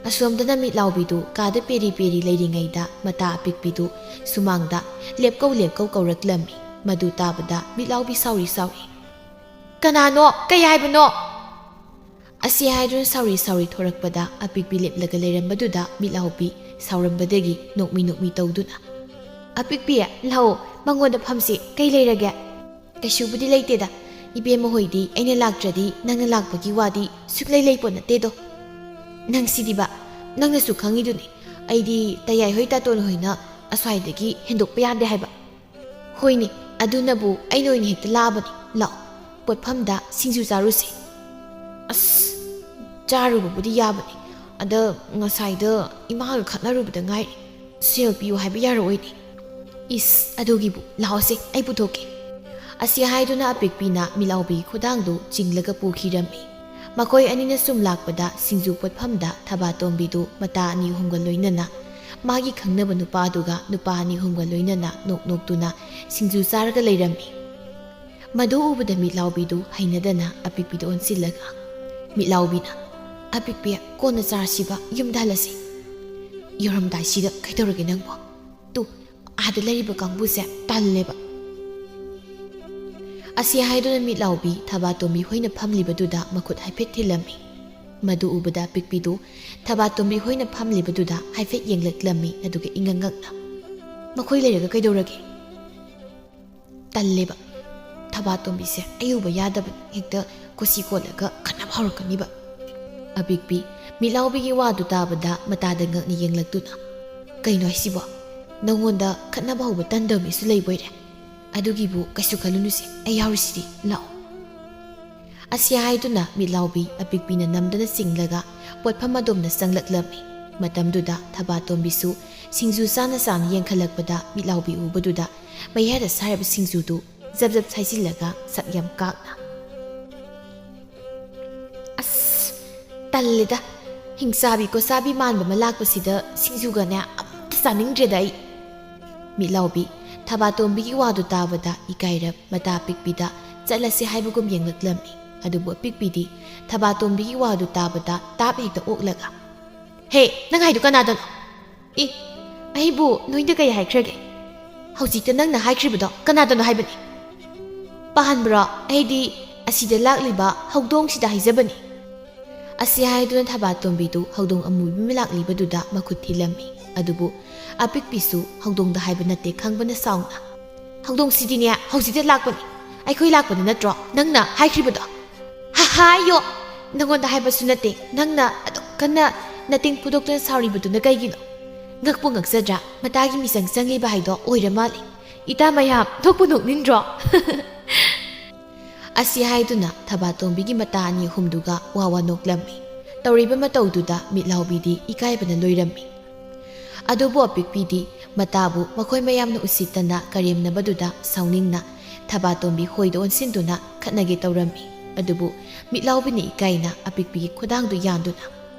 ꯑꯁꯣꯝꯗꯅ ꯃꯤꯠꯂꯥꯎꯕꯤꯗꯨ ꯀꯥꯗ ꯄꯦꯔꯤ ꯄꯦꯔꯤ ꯂꯩꯔꯤꯉꯩꯗ ꯃꯇꯥ ꯑꯄꯤꯛꯄꯤꯗꯨ ꯁꯨꯃꯥꯡꯗ ꯂꯦꯞꯀꯧ ꯂꯦꯞꯀꯧ ꯀꯧꯔꯛꯂꯝꯃꯤ꯫ ꯃꯗꯨ ꯇꯥꯕꯗ ꯃꯤꯠꯂꯥꯎꯕꯤ ꯁꯥꯎꯔꯤ ꯁꯥꯎꯔꯤ, "ꯀꯅꯥꯅꯣ? ꯀꯩ ꯍꯥꯏꯕꯅꯣ?" ꯑꯁꯤ ꯍꯥꯏꯗꯨꯅ ꯁꯥꯎꯔꯤ ꯁꯥꯎꯔꯤ ꯊꯣꯔꯛꯄꯗ ꯑꯄꯤꯛꯄꯤ ꯂꯦꯞꯂꯒ ꯂꯩꯔꯝꯕꯗꯨꯗ ꯃꯤꯠꯂꯥꯎꯕꯤ ꯁꯥꯎꯔꯝꯕꯗꯒꯤ ꯅꯣꯛꯃꯤ ꯅꯣꯛꯃꯤ ꯇꯧꯗꯨꯅ, "ꯑꯄꯤꯛꯄꯤ, ꯂꯥꯛꯑꯣ, ꯃꯉꯣꯟꯗ ꯐꯝꯁꯤ, ꯀꯩ ꯂꯩꯔꯒꯦ?" "ꯀꯩꯁꯨꯕꯨꯗꯤ ꯂꯩꯇꯦꯗ꯫ ꯏꯕꯦꯝꯃ ꯍꯣꯏꯗꯤ ꯑꯩꯅ ꯂꯥꯛꯇ꯭ꯔꯗꯤ ꯅꯪꯅ ꯂꯥꯛꯄꯒꯤ ꯋꯥꯗꯤ ꯁꯨꯛꯂꯩ ꯂꯩꯄꯣꯠ ꯅꯠꯇꯦꯗꯣ꯫ ꯅꯪꯁꯤꯗꯤꯕ, ꯅꯪꯅꯁꯨ ꯈꯪꯉꯤꯗꯨꯅꯤ, ꯑꯩꯗꯤ ꯇꯌꯥꯏ ꯍꯣꯏ ꯇꯥꯇꯣꯟ ꯍꯣꯏꯅ ꯑꯁ꯭ꯋꯥꯏꯗꯒꯤ ꯍꯦꯟꯗꯣꯛꯄ ꯌꯥꯗꯦ ꯍꯥꯏꯕ꯫ ꯍꯣꯏꯅꯦ, ꯑꯗꯨꯅꯕꯨ ꯑꯩꯅ ꯑꯣꯏꯅ ꯍꯦꯛꯇ ꯂꯥꯛꯑꯕꯅꯤ꯫ ꯂꯥꯛꯑꯣ, ꯄꯣꯠꯐꯝꯗ ꯁꯤꯡꯖꯨ ꯆꯥꯔꯨꯁꯦ꯫" "ꯑꯁ, ꯆꯥꯔꯨꯕꯕꯨꯗꯤ ꯌꯥꯕꯅꯤ, ꯑꯗ ꯉꯁꯥꯏꯗ ꯏꯃꯥꯒ ꯈꯠꯅꯔꯨꯕꯗ ꯉꯥꯏꯔꯤ꯫ ꯁꯦꯜ ꯄꯤꯌꯨ ꯍꯥꯏꯕ ꯌꯥꯔꯛꯑꯣꯏꯅꯦ꯫" "ꯏꯁ, ꯑꯗꯨꯒꯤꯕꯨ, ꯂꯥꯛꯑꯣꯁꯦ, ꯑꯩ ꯄꯨꯊꯣꯛꯀꯦ꯫" ꯑꯁꯤ ꯍꯥꯏꯗꯨꯅ ꯑꯄꯤꯛꯄꯤꯅ ꯃꯤꯠꯂꯥꯎꯕꯤꯒꯤ ꯈꯨꯗꯥꯡꯗꯨ ꯆꯤꯡꯂꯒ ꯄꯨꯈꯤꯔꯝꯃꯤ꯫ ꯃꯈꯣꯏ ꯑꯅꯤꯅ ꯁꯨꯝ ꯂꯥꯛꯄꯗ ꯁꯤꯡꯖꯨ ꯄꯣꯠꯐꯝꯗ ꯊꯕꯥꯇꯣꯝꯕꯤꯗꯨ ꯃꯇꯥ ꯑꯅꯤ ꯑꯍꯨꯝꯒ ꯂꯣꯏꯅꯅ ꯃꯥꯒꯤ ꯈꯪꯅꯕ ꯅꯨꯄꯥꯗꯨꯒ ꯅꯨꯄꯥ ꯑꯅꯤ ꯑꯍꯨꯝꯒ ꯂꯣꯏꯅꯅ ꯅꯣꯛ ꯅꯣꯛꯇꯨꯅ ꯁꯤꯡꯖꯨ ꯆꯥꯔꯒ ꯂꯩꯔꯝꯃꯤ꯫ ꯃꯗꯨ ꯎꯕꯗ ꯃꯤꯠꯂꯥꯎꯕꯤꯗꯨ ꯍꯩꯅꯗꯅ ꯑꯄꯤꯛꯄꯤꯗ ꯑꯣꯟꯁꯤꯜꯂꯒ, ꯃꯤꯠꯂꯥꯎꯕꯤꯅ, "ꯑꯄꯤꯛꯄꯤ, ꯀꯣꯟꯅ ꯆꯥꯔꯁꯤꯕ, ꯌꯨꯝꯗ ꯍꯜꯂꯁꯤ꯫" "ꯌꯧꯔꯝꯗꯥꯏꯁꯤꯗ ꯀꯩꯗꯧꯔꯒꯦ ꯅꯪꯕꯣ? ꯇꯨ, ꯑꯥꯗ ꯂꯩꯔꯤꯕ ꯀꯥꯡꯕꯨꯁꯦ ꯇꯜꯂꯦꯕ꯫" ꯑꯁꯤ ꯍꯥꯏꯗꯨꯅ ꯃꯤꯠꯂꯥꯎꯕꯤ ꯊꯕꯥꯇꯣꯝꯕꯤ ꯍꯣꯏꯅ ꯐꯝꯂꯤꯕꯗꯨꯗ ꯃꯈꯨꯠ ꯍꯥꯏꯐꯦꯠ ꯊꯤꯜꯂꯝꯃꯤ꯫ ꯃꯗꯨ ꯎꯕꯗ ꯑꯄꯤꯛꯄꯤꯗꯨ ꯊꯕꯥꯇꯣꯝꯕꯤ ꯍꯣꯏꯅ ꯐꯝꯂꯤꯕꯗꯨꯗ ꯍꯥꯏꯐꯦꯠ ꯌꯦꯡꯂꯛꯂꯝꯃꯤ, ꯑꯗꯨꯒ ꯏꯉꯛ ꯉꯛꯅ, "ꯃꯈꯣꯏ ꯂꯩꯔꯒ ꯀꯩꯗꯧꯔꯒꯦ? ꯇꯜꯂꯦꯕ꯫" ꯊꯕꯥꯇꯣꯝꯕꯤꯁꯦ ꯑꯌꯨꯕ ꯌꯥꯗꯕꯅꯤ, ꯍꯦꯛꯇ ꯀꯣꯁꯤ ꯀꯣꯜꯂꯒ ꯈꯠꯅꯕ ꯍꯧꯔꯛꯀꯅꯤꯕ꯫ ꯑꯄꯤꯛꯄꯤ ꯃꯤꯠꯂꯥꯎꯕꯤꯒꯤ ꯋꯥꯗꯨ ꯇꯥꯕꯗ ꯃꯇꯥꯗ ꯉꯛꯅ ꯌꯦꯡꯂꯛꯇꯨꯅ, "ꯀꯩꯅꯣ ꯍꯥꯏꯁꯤꯕꯣ? ꯅꯪꯉꯣꯟꯗ ꯈꯠꯅꯕ ꯍꯧꯕ ꯇꯟꯗꯕ ꯃꯤꯁꯨ ꯂꯩꯕꯣꯏꯔꯦ? ꯑꯗꯨꯒꯤꯕꯨ ꯀꯩꯁꯨ ꯈꯜꯂꯨꯅꯨꯁꯦ, ꯑꯩ ꯌꯥꯎꯔꯤꯁꯤꯗꯤ, ꯂꯥꯛꯑꯣ"꯫ ꯑꯁꯤ ꯍꯥꯏꯗꯨꯅ ꯃꯤꯠꯂꯥꯎꯕꯤ ꯑꯄꯤꯛꯄꯤꯅ ꯅꯝꯗꯅ ꯆꯤꯡꯂꯒ ꯄꯣꯠꯐꯝ ꯑꯗꯣꯝꯗ ꯆꯪꯂꯛꯂꯝꯃꯤ꯫ ꯃꯇꯝꯗꯨꯗ ꯊꯕꯥꯇꯣꯝꯕꯤꯁꯨ ꯁꯤꯡꯖꯨ ꯆꯥꯅ ꯆꯥꯅ ꯌꯦꯡꯈꯠꯂꯛꯄꯗ ꯃꯤꯠꯂꯥꯎꯕꯤ ꯎꯕꯗꯨꯗ ꯃꯩꯌꯥꯗ ꯁꯥꯔꯕ ꯁꯤꯡꯖꯨꯗꯨ ꯖꯞ ꯖꯞ ꯁꯥꯏꯖꯤꯜꯂꯒ ꯁꯛ ꯌꯥꯝ ꯀꯥꯛꯅ, "ꯑꯁ, ꯇꯜꯂꯦꯗ, ꯍꯤꯡꯆꯥꯕꯤ ꯀꯣꯆꯥꯕꯤ ꯃꯥꯟꯕ ꯑꯃ ꯂꯥꯛꯄꯁꯤꯗ ꯁꯤꯡꯖꯨꯒꯅꯦ ꯑꯝꯇ ꯆꯥꯅꯤꯡꯗ꯭ꯔꯦꯗ ꯑꯩ"꯫ ꯃꯤꯠꯂꯥꯎꯕꯤ ꯊꯕꯥꯇꯣꯝꯕꯤꯒꯤ ꯋꯥꯗꯨ ꯇꯥꯕꯗ ꯏꯀꯥꯏꯔꯞ ꯃꯇꯥ ꯑꯄꯤꯛꯄꯤꯗ ꯆꯠꯂꯁꯤ ꯍꯥꯏꯕꯒꯨꯝ ꯌꯦꯡꯂꯛꯂꯝꯃꯤ꯫ ꯑꯗꯨꯕꯨ ꯑꯄꯤꯛꯄꯤꯗꯤ ꯊꯕꯥꯇꯣꯝꯕꯤꯒꯤ ꯋꯥꯗꯨ ꯇꯥꯕꯗ ꯇꯥꯞ ꯍꯦꯛꯇ ꯑꯣꯛꯂꯒ, "ꯍꯦ, ꯅꯪ ꯍꯥꯏꯗꯨ ꯀꯅꯥꯗꯅꯣ? ꯑꯦ, ꯑꯩꯕꯨ ꯅꯣꯏꯗ ꯀꯩ ꯍꯥꯏꯈ꯭ꯔꯒꯦ? ꯍꯧꯖꯤꯛꯇ ꯅꯪꯅ ꯍꯥꯏꯈ꯭ꯔꯤꯕꯗꯣ ꯀꯅꯥꯗꯅꯣ ꯍꯥꯏꯕꯅꯤ?" "ꯄꯥꯍꯟꯕ꯭ꯔꯣ? ꯑꯩꯗꯤ ꯑꯁꯤꯗ ꯂꯥꯛꯂꯤꯕ ꯍꯧꯗꯣꯡꯁꯤꯗ ꯍꯥꯏꯖꯕꯅꯤ"꯫ ꯑꯁꯤ ꯍꯥꯏꯗꯨꯅ ꯊꯕꯥꯇꯣꯝꯕꯤꯗꯨ ꯍꯧꯗꯣꯡ ꯑꯃꯨꯕꯤ ꯑꯃ ꯂꯥꯛꯂꯤꯕꯗꯨꯗ ꯃꯈꯨꯠ ꯊꯤꯜꯂꯝꯃꯤ꯫ ꯑꯗꯨꯕꯨ ꯑꯄꯤꯛꯄꯤꯁꯨ ꯍꯧꯗꯣꯡꯗ ꯍꯥꯏꯕ ꯅꯠꯇꯦ ꯈꯪꯕꯅ ꯁꯥꯎꯅ, "ꯍꯧꯗꯣꯡꯁꯤꯗꯤꯅꯦ ꯍꯧꯖꯤꯛꯇ ꯂꯥꯛꯄꯅꯤ, ꯑꯩꯈꯣꯏ ꯂꯥꯛꯄꯗ ꯅꯠꯇ꯭ꯔꯣ ꯅꯪꯅ ꯍꯥꯏꯈ꯭ꯔꯤꯕꯗꯣ?" "ꯍꯥ, ꯍꯥꯏꯌꯣ, ꯅꯪꯉꯣꯟꯗ ꯍꯥꯏꯕꯁꯨ ꯅꯠꯇꯦ, ꯅꯪꯅ ꯑꯗꯨꯛ ꯀꯟꯅ ꯅꯇꯤꯡ ꯐꯨꯗꯣꯛꯇꯨꯅ ꯁꯥꯎꯔꯤꯕꯗꯨꯅ ꯀꯩꯒꯤꯅꯣ? ꯉꯛꯄꯨ ꯉꯛꯆꯗ꯭ꯔꯥ, ꯃꯇꯥꯒꯤ ꯃꯤꯆꯪ ꯆꯪꯂꯤꯕ ꯍꯥꯏꯗꯣ ꯑꯣꯏꯔ ꯃꯥꯜꯂꯦ꯫ ꯏꯇꯥ ꯃꯌꯥꯝ, ꯅꯣꯛꯄꯨ ꯅꯣꯛꯅꯤꯡꯗ꯭ꯔꯣ?" ꯑꯁꯤ ꯍꯥꯏꯗꯨꯅ ꯊꯕꯥꯇꯣꯝꯕꯤꯒꯤ ꯃꯇꯥ ꯑꯅꯤ ꯑꯍꯨꯝꯗꯨꯒ ꯋꯥ ꯋꯥ ꯅꯣꯛꯂꯝꯃꯤ꯫ ꯇꯧꯔꯤꯕ ꯃꯇꯧꯗꯨꯗ ꯃꯤꯠꯂꯥꯎꯕꯤꯗꯤ ꯏꯀꯥꯏꯕꯅ ꯂꯣꯏꯔꯝꯃꯤ꯫ ꯑꯗꯨꯕꯨ ꯑꯄꯤꯛꯄꯤꯗꯤ ꯃꯇꯥꯕꯨ ꯃꯈꯣꯏ ꯃꯌꯥꯝꯅ ꯎꯁꯤꯠꯇꯅ ꯀꯔꯦꯝꯅꯕꯗꯨꯗ ꯁꯥꯎꯅꯤꯡꯅ ꯊꯕꯥꯇꯣꯝꯕꯤ ꯍꯣꯏꯗ ꯑꯣꯟꯁꯤꯟꯗꯨꯅ ꯈꯠꯅꯒꯦ ꯇꯧꯔꯝꯃꯤ꯫ ꯑꯗꯨꯕꯨ ꯃꯤꯠꯂꯥꯎꯕꯤꯅ ꯏꯀꯥꯏꯅ ꯑꯄꯤꯛꯄꯤꯒꯤ ꯈꯨꯗꯥꯡꯗꯨ ꯌꯥꯟꯗꯨꯅ,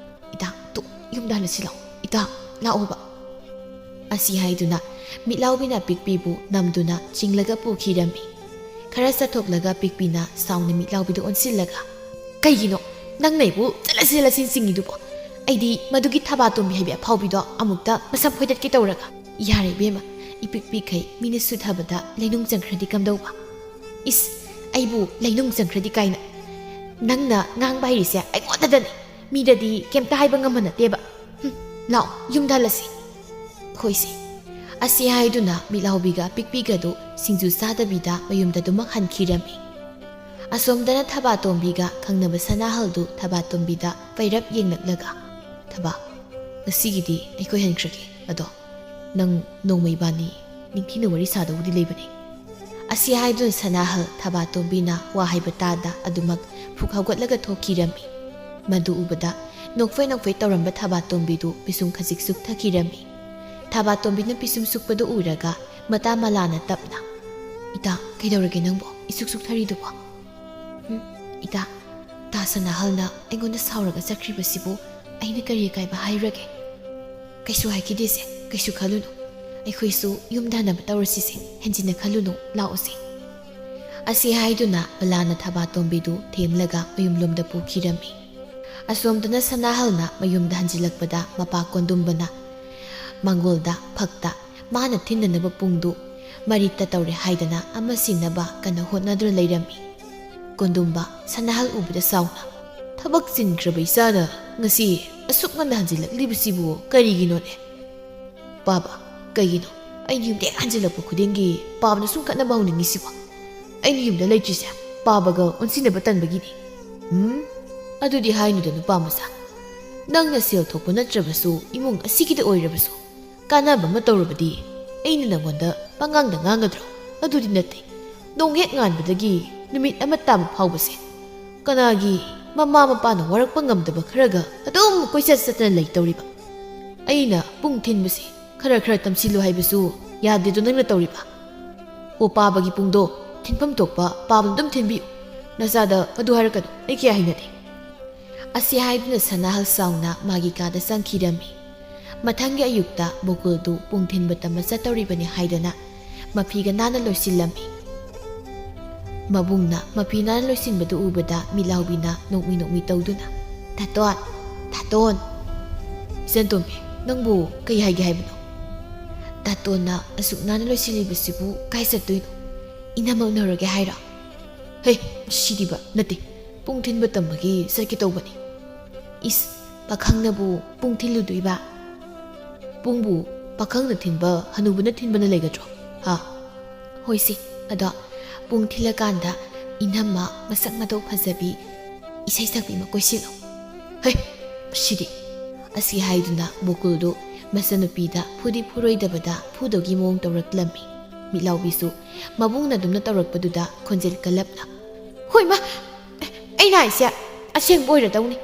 "ꯏꯇꯥ, ꯇꯨ, ꯌꯨꯝꯗ ꯍꯜꯂꯁꯤ ꯂꯥꯛꯑꯣ꯫ ꯏꯇꯥ, ꯂꯥꯛꯑꯣꯕ"꯫ ꯑꯁꯤ ꯍꯥꯏꯗꯨꯅ ꯃꯤꯠꯂꯥꯎꯕꯤꯅ ꯑꯄꯤꯛꯄꯤꯕꯨ ꯅꯝꯗꯨꯅ ꯆꯤꯡꯂꯒ ꯄꯨꯈꯤꯔꯝꯃꯤ꯫ ꯈꯔ ꯆꯠꯊꯣꯛꯂꯒ ꯑꯄꯤꯛꯄꯤꯅ ꯁꯥꯎꯅ ꯃꯤꯠꯂꯥꯎꯕꯤꯗ ꯑꯣꯟꯁꯤꯜꯂꯒ, "ꯀꯩꯒꯤꯅꯣ ꯅꯪꯅ ꯑꯩꯕꯨ ꯆꯠꯂꯁꯤ ꯆꯠꯂꯁꯤꯅ ꯆꯤꯡꯉꯤꯗꯨꯕꯣ? ꯑꯩꯗꯤ ꯃꯗꯨꯒꯤ ꯊꯕꯥꯇꯣꯝꯕꯤ ꯍꯥꯏꯕꯤ ꯑꯐꯥꯎꯕꯤꯗꯣ ꯑꯃꯨꯛꯇ ꯃꯁꯝ ꯐꯣꯏꯗꯠꯀꯦ ꯇꯧꯔꯒ"꯫ "ꯌꯥꯔꯦ ꯏꯕꯦꯝꯃ, ꯏꯄꯤꯛ ꯄꯤꯛꯈꯩ ꯃꯤꯅ ꯁꯨꯊꯕꯗ ꯂꯩꯅꯨꯡ ꯆꯪꯈ꯭ꯔꯗꯤ ꯀꯝꯗꯧꯕ?" "ꯏꯁ, ꯑꯩꯕꯨ ꯂꯩꯅꯨꯡ ꯆꯪꯈ꯭ꯔꯗꯤ ꯀꯥꯏꯅ꯫ ꯅꯪꯅ ꯉꯥꯡꯕ ꯍꯩꯔꯤꯁꯦ ꯑꯩꯉꯣꯟꯗꯗꯅꯤ꯫ ꯃꯤꯗꯗꯤ ꯀꯩꯝꯇ ꯍꯥꯏꯕ ꯉꯝꯕ ꯅꯠꯇꯦꯕ꯫ ꯍꯨꯝ, ꯂꯥꯛꯑꯣ, ꯌꯨꯝꯗ ꯍꯜꯂꯁꯤ"꯫ "ꯍꯣꯏꯁꯦ"꯫ ꯑꯁꯤ ꯍꯥꯏꯗꯨꯅ ꯃꯤꯠꯂꯥꯎꯕꯤꯒ ꯑꯄꯤꯛꯄꯤꯒꯗꯨ ꯁꯤꯡꯖꯨ ꯆꯥꯗꯕꯤꯗ ꯃꯌꯨꯝꯗ ꯑꯗꯨꯃꯛ ꯍꯟꯈꯤꯔꯝꯃꯤ꯫ ꯑꯁꯣꯝꯗꯅ ꯊꯕꯥꯇꯣꯝꯕꯤꯒ ꯈꯪꯅꯕ ꯁꯅꯥꯍꯜꯗꯨ ꯊꯕꯥꯇꯣꯝꯕꯤꯗ ꯄꯩꯔꯞ ꯌꯦꯡꯂꯛꯂꯒ, "ꯊꯕꯥ, ꯉꯁꯤꯒꯤꯗꯤ ꯑꯩꯈꯣꯏ ꯍꯟꯈ꯭ꯔꯒꯦ꯫ ꯑꯗꯣ ꯅꯪ ꯅꯣꯡꯃ ꯏꯕꯥꯅꯤ ꯅꯤꯡꯊꯤꯅ ꯋꯥꯔꯤ ꯁꯥꯗꯧꯕꯗꯤ ꯂꯩꯕꯅꯤ꯫" ꯑꯁꯤ ꯍꯥꯏꯗꯨꯅ ꯁꯅꯥꯍꯜ ꯊꯕꯥꯇꯣꯝꯕꯤꯅ ꯋꯥ ꯍꯥꯏꯕ ꯇꯥꯗ ꯑꯗꯨꯃꯛ ꯐꯨꯛ ꯍꯧꯒꯠꯂꯒ ꯊꯣꯛꯈꯤꯔꯝꯃꯤ꯫ ꯃꯗꯨ ꯎꯕꯗ ꯅꯣꯛꯐꯦ ꯅꯣꯛꯐꯦ ꯇꯧꯔꯝꯕ ꯊꯕꯥꯇꯣꯝꯕꯤꯗꯨ ꯄꯤꯁꯨꯝ ꯈꯖꯤꯛ ꯁꯨꯛꯊꯈꯤꯔꯝꯃꯤ꯫ ꯊꯕꯥꯇꯣꯝꯕꯤꯅ ꯄꯤꯁꯨꯝ ꯁꯨꯛꯄꯗꯨ ꯎꯔꯒ ꯃꯇꯥ ꯃꯂꯥꯅ ꯇꯞꯅ, "ꯏꯇꯥ, ꯀꯩꯗꯧꯔꯒꯦ ꯅꯪꯕꯣ? ꯏꯁꯨꯛ ꯁꯨꯛꯊꯔꯤꯗꯨꯕꯣ?" "ꯎꯝ, ꯏꯇꯥ, ꯇꯥ ꯁꯅꯥꯍꯜꯅ ꯑꯩꯉꯣꯟꯗ ꯁꯥꯎꯔꯒ ꯆꯠꯈ꯭ꯔꯤꯕꯁꯤꯕꯨ ꯑꯩꯅ ꯀꯔꯤ ꯑꯀꯥꯏꯕ ꯍꯥꯏꯔꯨꯔꯒꯦ? ꯀꯩꯁꯨ ꯍꯥꯏꯈꯤꯗꯦꯁꯦ, ꯀꯩꯁꯨ ꯈꯜꯂꯨꯅꯨ꯫ ꯑꯩꯈꯣꯏꯁꯨ ꯌꯨꯝꯗ ꯍꯟꯅꯕ ꯇꯧꯔꯁꯤꯁꯦ, ꯍꯦꯟꯖꯤꯟꯅ ꯈꯜꯂꯨꯅꯨ, ꯂꯥꯛꯑꯣꯁꯦ꯫" ꯑꯁꯤ ꯍꯥꯏꯗꯨꯅ ꯃꯂꯥꯅ ꯊꯕꯥꯇꯣꯝꯕꯤꯗꯨ ꯊꯦꯝꯂꯒ ꯃꯌꯨꯝꯂꯣꯝꯗ ꯄꯨꯈꯤꯔꯝꯃꯤ꯫ ꯑꯁꯣꯝꯗꯅ ꯁꯅꯥꯍꯜꯅ ꯃꯌꯨꯝꯗ ꯍꯟꯖꯤꯜꯂꯛꯄꯗ ꯃꯄꯥ ꯀꯣꯟꯗꯨꯝꯕꯅ ꯃꯥꯡꯒꯣꯜꯗ ꯐꯛꯇ ꯃꯥꯅ ꯊꯤꯟꯅꯅꯕ ꯄꯨꯡꯗꯨ ꯃꯔꯤꯠꯇ ꯇꯧꯔꯦ ꯍꯥꯏꯗꯅ ꯑꯃ ꯁꯤꯟꯅꯕ ꯀꯟꯅ ꯍꯣꯠꯅꯗꯨꯅ ꯂꯩꯔꯝꯃꯤ꯫ ꯀꯣꯟꯗꯨꯝꯕ ꯁꯅꯥꯍꯜ ꯎꯕꯗ ꯁꯥꯎꯅ, "ꯊꯕꯛ ꯆꯤꯟꯈ꯭ꯔꯕ ꯏꯆꯥꯅ ꯉꯁꯤ ꯑꯁꯨꯛ ꯉꯟꯅ ꯍꯟꯖꯤꯜꯂꯛꯂꯤꯕꯁꯤꯕꯨ ꯀꯔꯤꯒꯤꯅꯣꯅꯦ? ꯄꯥꯕ, ꯀꯩꯒꯤꯅꯣ ꯑꯩꯅ ꯌꯨꯝꯗ ꯍꯦꯛ ꯍꯟꯖꯤꯜꯂꯛꯄ ꯈꯨꯗꯤꯡꯒꯤ ꯄꯥꯕꯅ ꯁꯨꯝ ꯈꯠꯅꯕ ꯍꯧꯅꯤꯡꯉꯤꯁꯤꯕꯣ? ꯑꯩꯅ ꯌꯨꯝꯗ ꯂꯩꯇ꯭ꯔꯤꯁꯦ ꯄꯥꯕꯒ ꯑꯣꯟꯁꯤꯟꯅꯕ ꯇꯟꯕꯒꯤꯅꯤ꯫" "ꯎꯝ, ꯑꯗꯨꯗꯤ ꯍꯥꯏꯅꯨꯗ, ꯅꯨꯄꯥ ꯃꯆꯥ꯫ ꯅꯪꯅ ꯁꯦꯜ ꯊꯣꯛꯄ ꯅꯠꯇ꯭ꯔꯕꯁꯨ, ꯏꯃꯨꯡ ꯑꯁꯤꯒꯤꯗ ꯑꯣꯏꯔꯕꯁꯨ, ꯀꯥꯟꯅꯕ ꯑꯃ ꯇꯧꯔꯕꯗꯤ ꯑꯩꯅ ꯅꯪꯉꯣꯟꯗ ꯄꯉꯥꯡꯗ ꯉꯥꯡꯒꯗ꯭ꯔꯣ? ꯑꯗꯨꯗꯤ ꯅꯠꯇꯦ꯫ ꯅꯣꯡ ꯍꯦꯛ ꯉꯥꯟꯕꯗꯒꯤ ꯅꯨꯃꯤꯠ ꯑꯃ ꯇꯥꯕ ꯐꯥꯎꯕꯁꯦ ꯀꯅꯥꯒꯤ ꯃꯃꯥ ꯃꯄꯥꯅ ꯋꯥꯔꯛꯄ ꯉꯝꯗꯕ ꯈꯔꯒ ꯑꯗꯨꯝ ꯀꯣꯏꯆꯠ ꯆꯠꯇꯅ ꯂꯩꯇꯧꯔꯤꯕ? ꯑꯩꯅ ꯄꯨꯡ ꯊꯤꯟꯕꯁꯦ ꯈꯔ ꯈꯔ ꯇꯝꯁꯤꯜꯂꯨ ꯍꯥꯏꯕꯁꯨ ꯌꯥꯗꯦꯗꯣ ꯅꯪꯅ ꯇꯧꯔꯤꯕ꯫ ꯑꯣ, ꯄꯥꯕꯒꯤ ꯄꯨꯡꯗꯣ ꯊꯤꯟꯐꯝ ꯊꯣꯛꯄ ꯄꯥꯕꯅ ꯑꯗꯨꯝ ꯊꯤꯟꯕꯤꯌꯨ꯫ ꯅꯆꯥꯗ ꯑꯗꯨ ꯍꯥꯏꯔꯛꯀꯅꯨ, ꯑꯩ ꯀꯌꯥ ꯍꯩꯅꯗꯦ꯫" ꯑꯁꯤ ꯍꯥꯏꯗꯨꯅ ꯁꯅꯥꯍꯜ ꯁꯥꯎꯅ ꯃꯥꯒꯤ ꯀꯥꯗ ꯆꯪꯈꯤꯔꯝꯃꯤ꯫ ꯃꯊꯪꯒꯤ ꯑꯌꯨꯛꯇ ꯕꯣꯀꯨꯜꯗꯨ ꯄꯨꯡ ꯊꯤꯟꯕ ꯇꯝꯕ ꯆꯠꯇꯧꯔꯤꯕꯅꯤ ꯍꯥꯏꯗꯅ ꯃꯐꯤꯒ ꯅꯥꯟꯅ ꯂꯣꯏꯁꯤꯜꯂꯝꯃꯤ꯫ ꯃꯕꯨꯡꯅ ꯃꯐꯤ ꯅꯥꯟꯅ ꯂꯣꯏꯁꯤꯟꯕꯗꯨ ꯎꯕꯗ ꯃꯤꯠꯂꯥꯎꯕꯤꯅ ꯅꯣꯛꯃꯤ ꯅꯣꯛꯃꯤ ꯇꯧꯗꯨꯅ, "ꯇꯥꯇꯣꯟ, ꯇꯥꯇꯣꯟ!" "ꯏꯆꯟꯇꯣꯝꯕꯤ, ꯅꯪꯕꯨ ꯀꯩ ꯍꯥꯏꯒꯦ ꯍꯥꯏꯕꯅꯣ? ꯇꯥꯇꯣꯟꯅ ꯑꯁꯨꯛ ꯅꯥꯟꯅ ꯂꯣꯏꯁꯤꯜꯂꯤꯕꯁꯤꯕꯨ ꯀꯥꯏ ꯆꯠꯇꯣꯏꯅꯣ? ꯏꯅꯝꯃ ꯎꯅꯔꯨꯔꯒꯦ ꯍꯥꯏꯔꯣ?" "ꯍꯦ, ꯁꯤꯗꯤꯕ, ꯅꯠꯇꯦ, ꯄꯨꯡ ꯊꯤꯟꯕ ꯇꯝꯕꯒꯤ ꯆꯠꯀꯦ ꯇꯧꯕꯅꯤ꯫" "ꯏꯁ, ꯄꯥꯈꯪꯅꯕꯨ ꯄꯨꯡ ꯊꯤꯜꯂꯨꯗꯣꯏꯕ? ꯄꯨꯡꯕꯨ ꯄꯥꯈꯪꯅ ꯊꯤꯟꯕ, ꯍꯅꯨꯕꯅ ꯊꯤꯟꯕꯅ ꯂꯩꯒꯗ꯭ꯔꯣ? ꯍꯥ? ꯍꯣꯏꯁꯦ, ꯑꯗꯣ ꯄꯨꯡ ꯊꯤꯜꯂꯀꯥꯟꯗ ꯏꯅꯝꯃ ꯃꯁꯛ ꯃꯇꯧ ꯐꯖꯕꯤ ꯏꯁꯩ ꯁꯛꯄꯤ ꯑꯃ ꯀꯣꯏꯁꯤꯜꯂꯣ꯫ ꯍꯩ, ꯁꯤꯗꯤ꯫ ꯑꯁꯤ ꯍꯥꯏꯗꯨꯅ ꯕꯣꯀꯨꯜꯗꯨ ꯃꯆꯟꯅꯨꯄꯤꯗ ꯐꯨꯗꯤ ꯐꯨꯔꯣꯏꯗꯕꯗ ꯐꯨꯗꯧꯒꯤ ꯃꯑꯣꯡ ꯇꯧꯔꯛꯂꯝꯃꯤ꯫ ꯃꯤꯠꯂꯥꯎꯕꯤꯁꯨ ꯃꯕꯨꯡꯅ ꯑꯗꯨꯝꯅ ꯇꯧꯔꯛꯄꯗꯨꯗ ꯈꯣꯟꯖꯦꯜ ꯀꯜꯂꯞꯅ, "ꯍꯣꯏ ꯃꯥ, ꯑꯩꯅ ꯍꯥꯏꯁꯦ ꯑꯁꯦꯡꯕ ꯑꯣꯏꯔꯗꯧꯅꯤ"꯫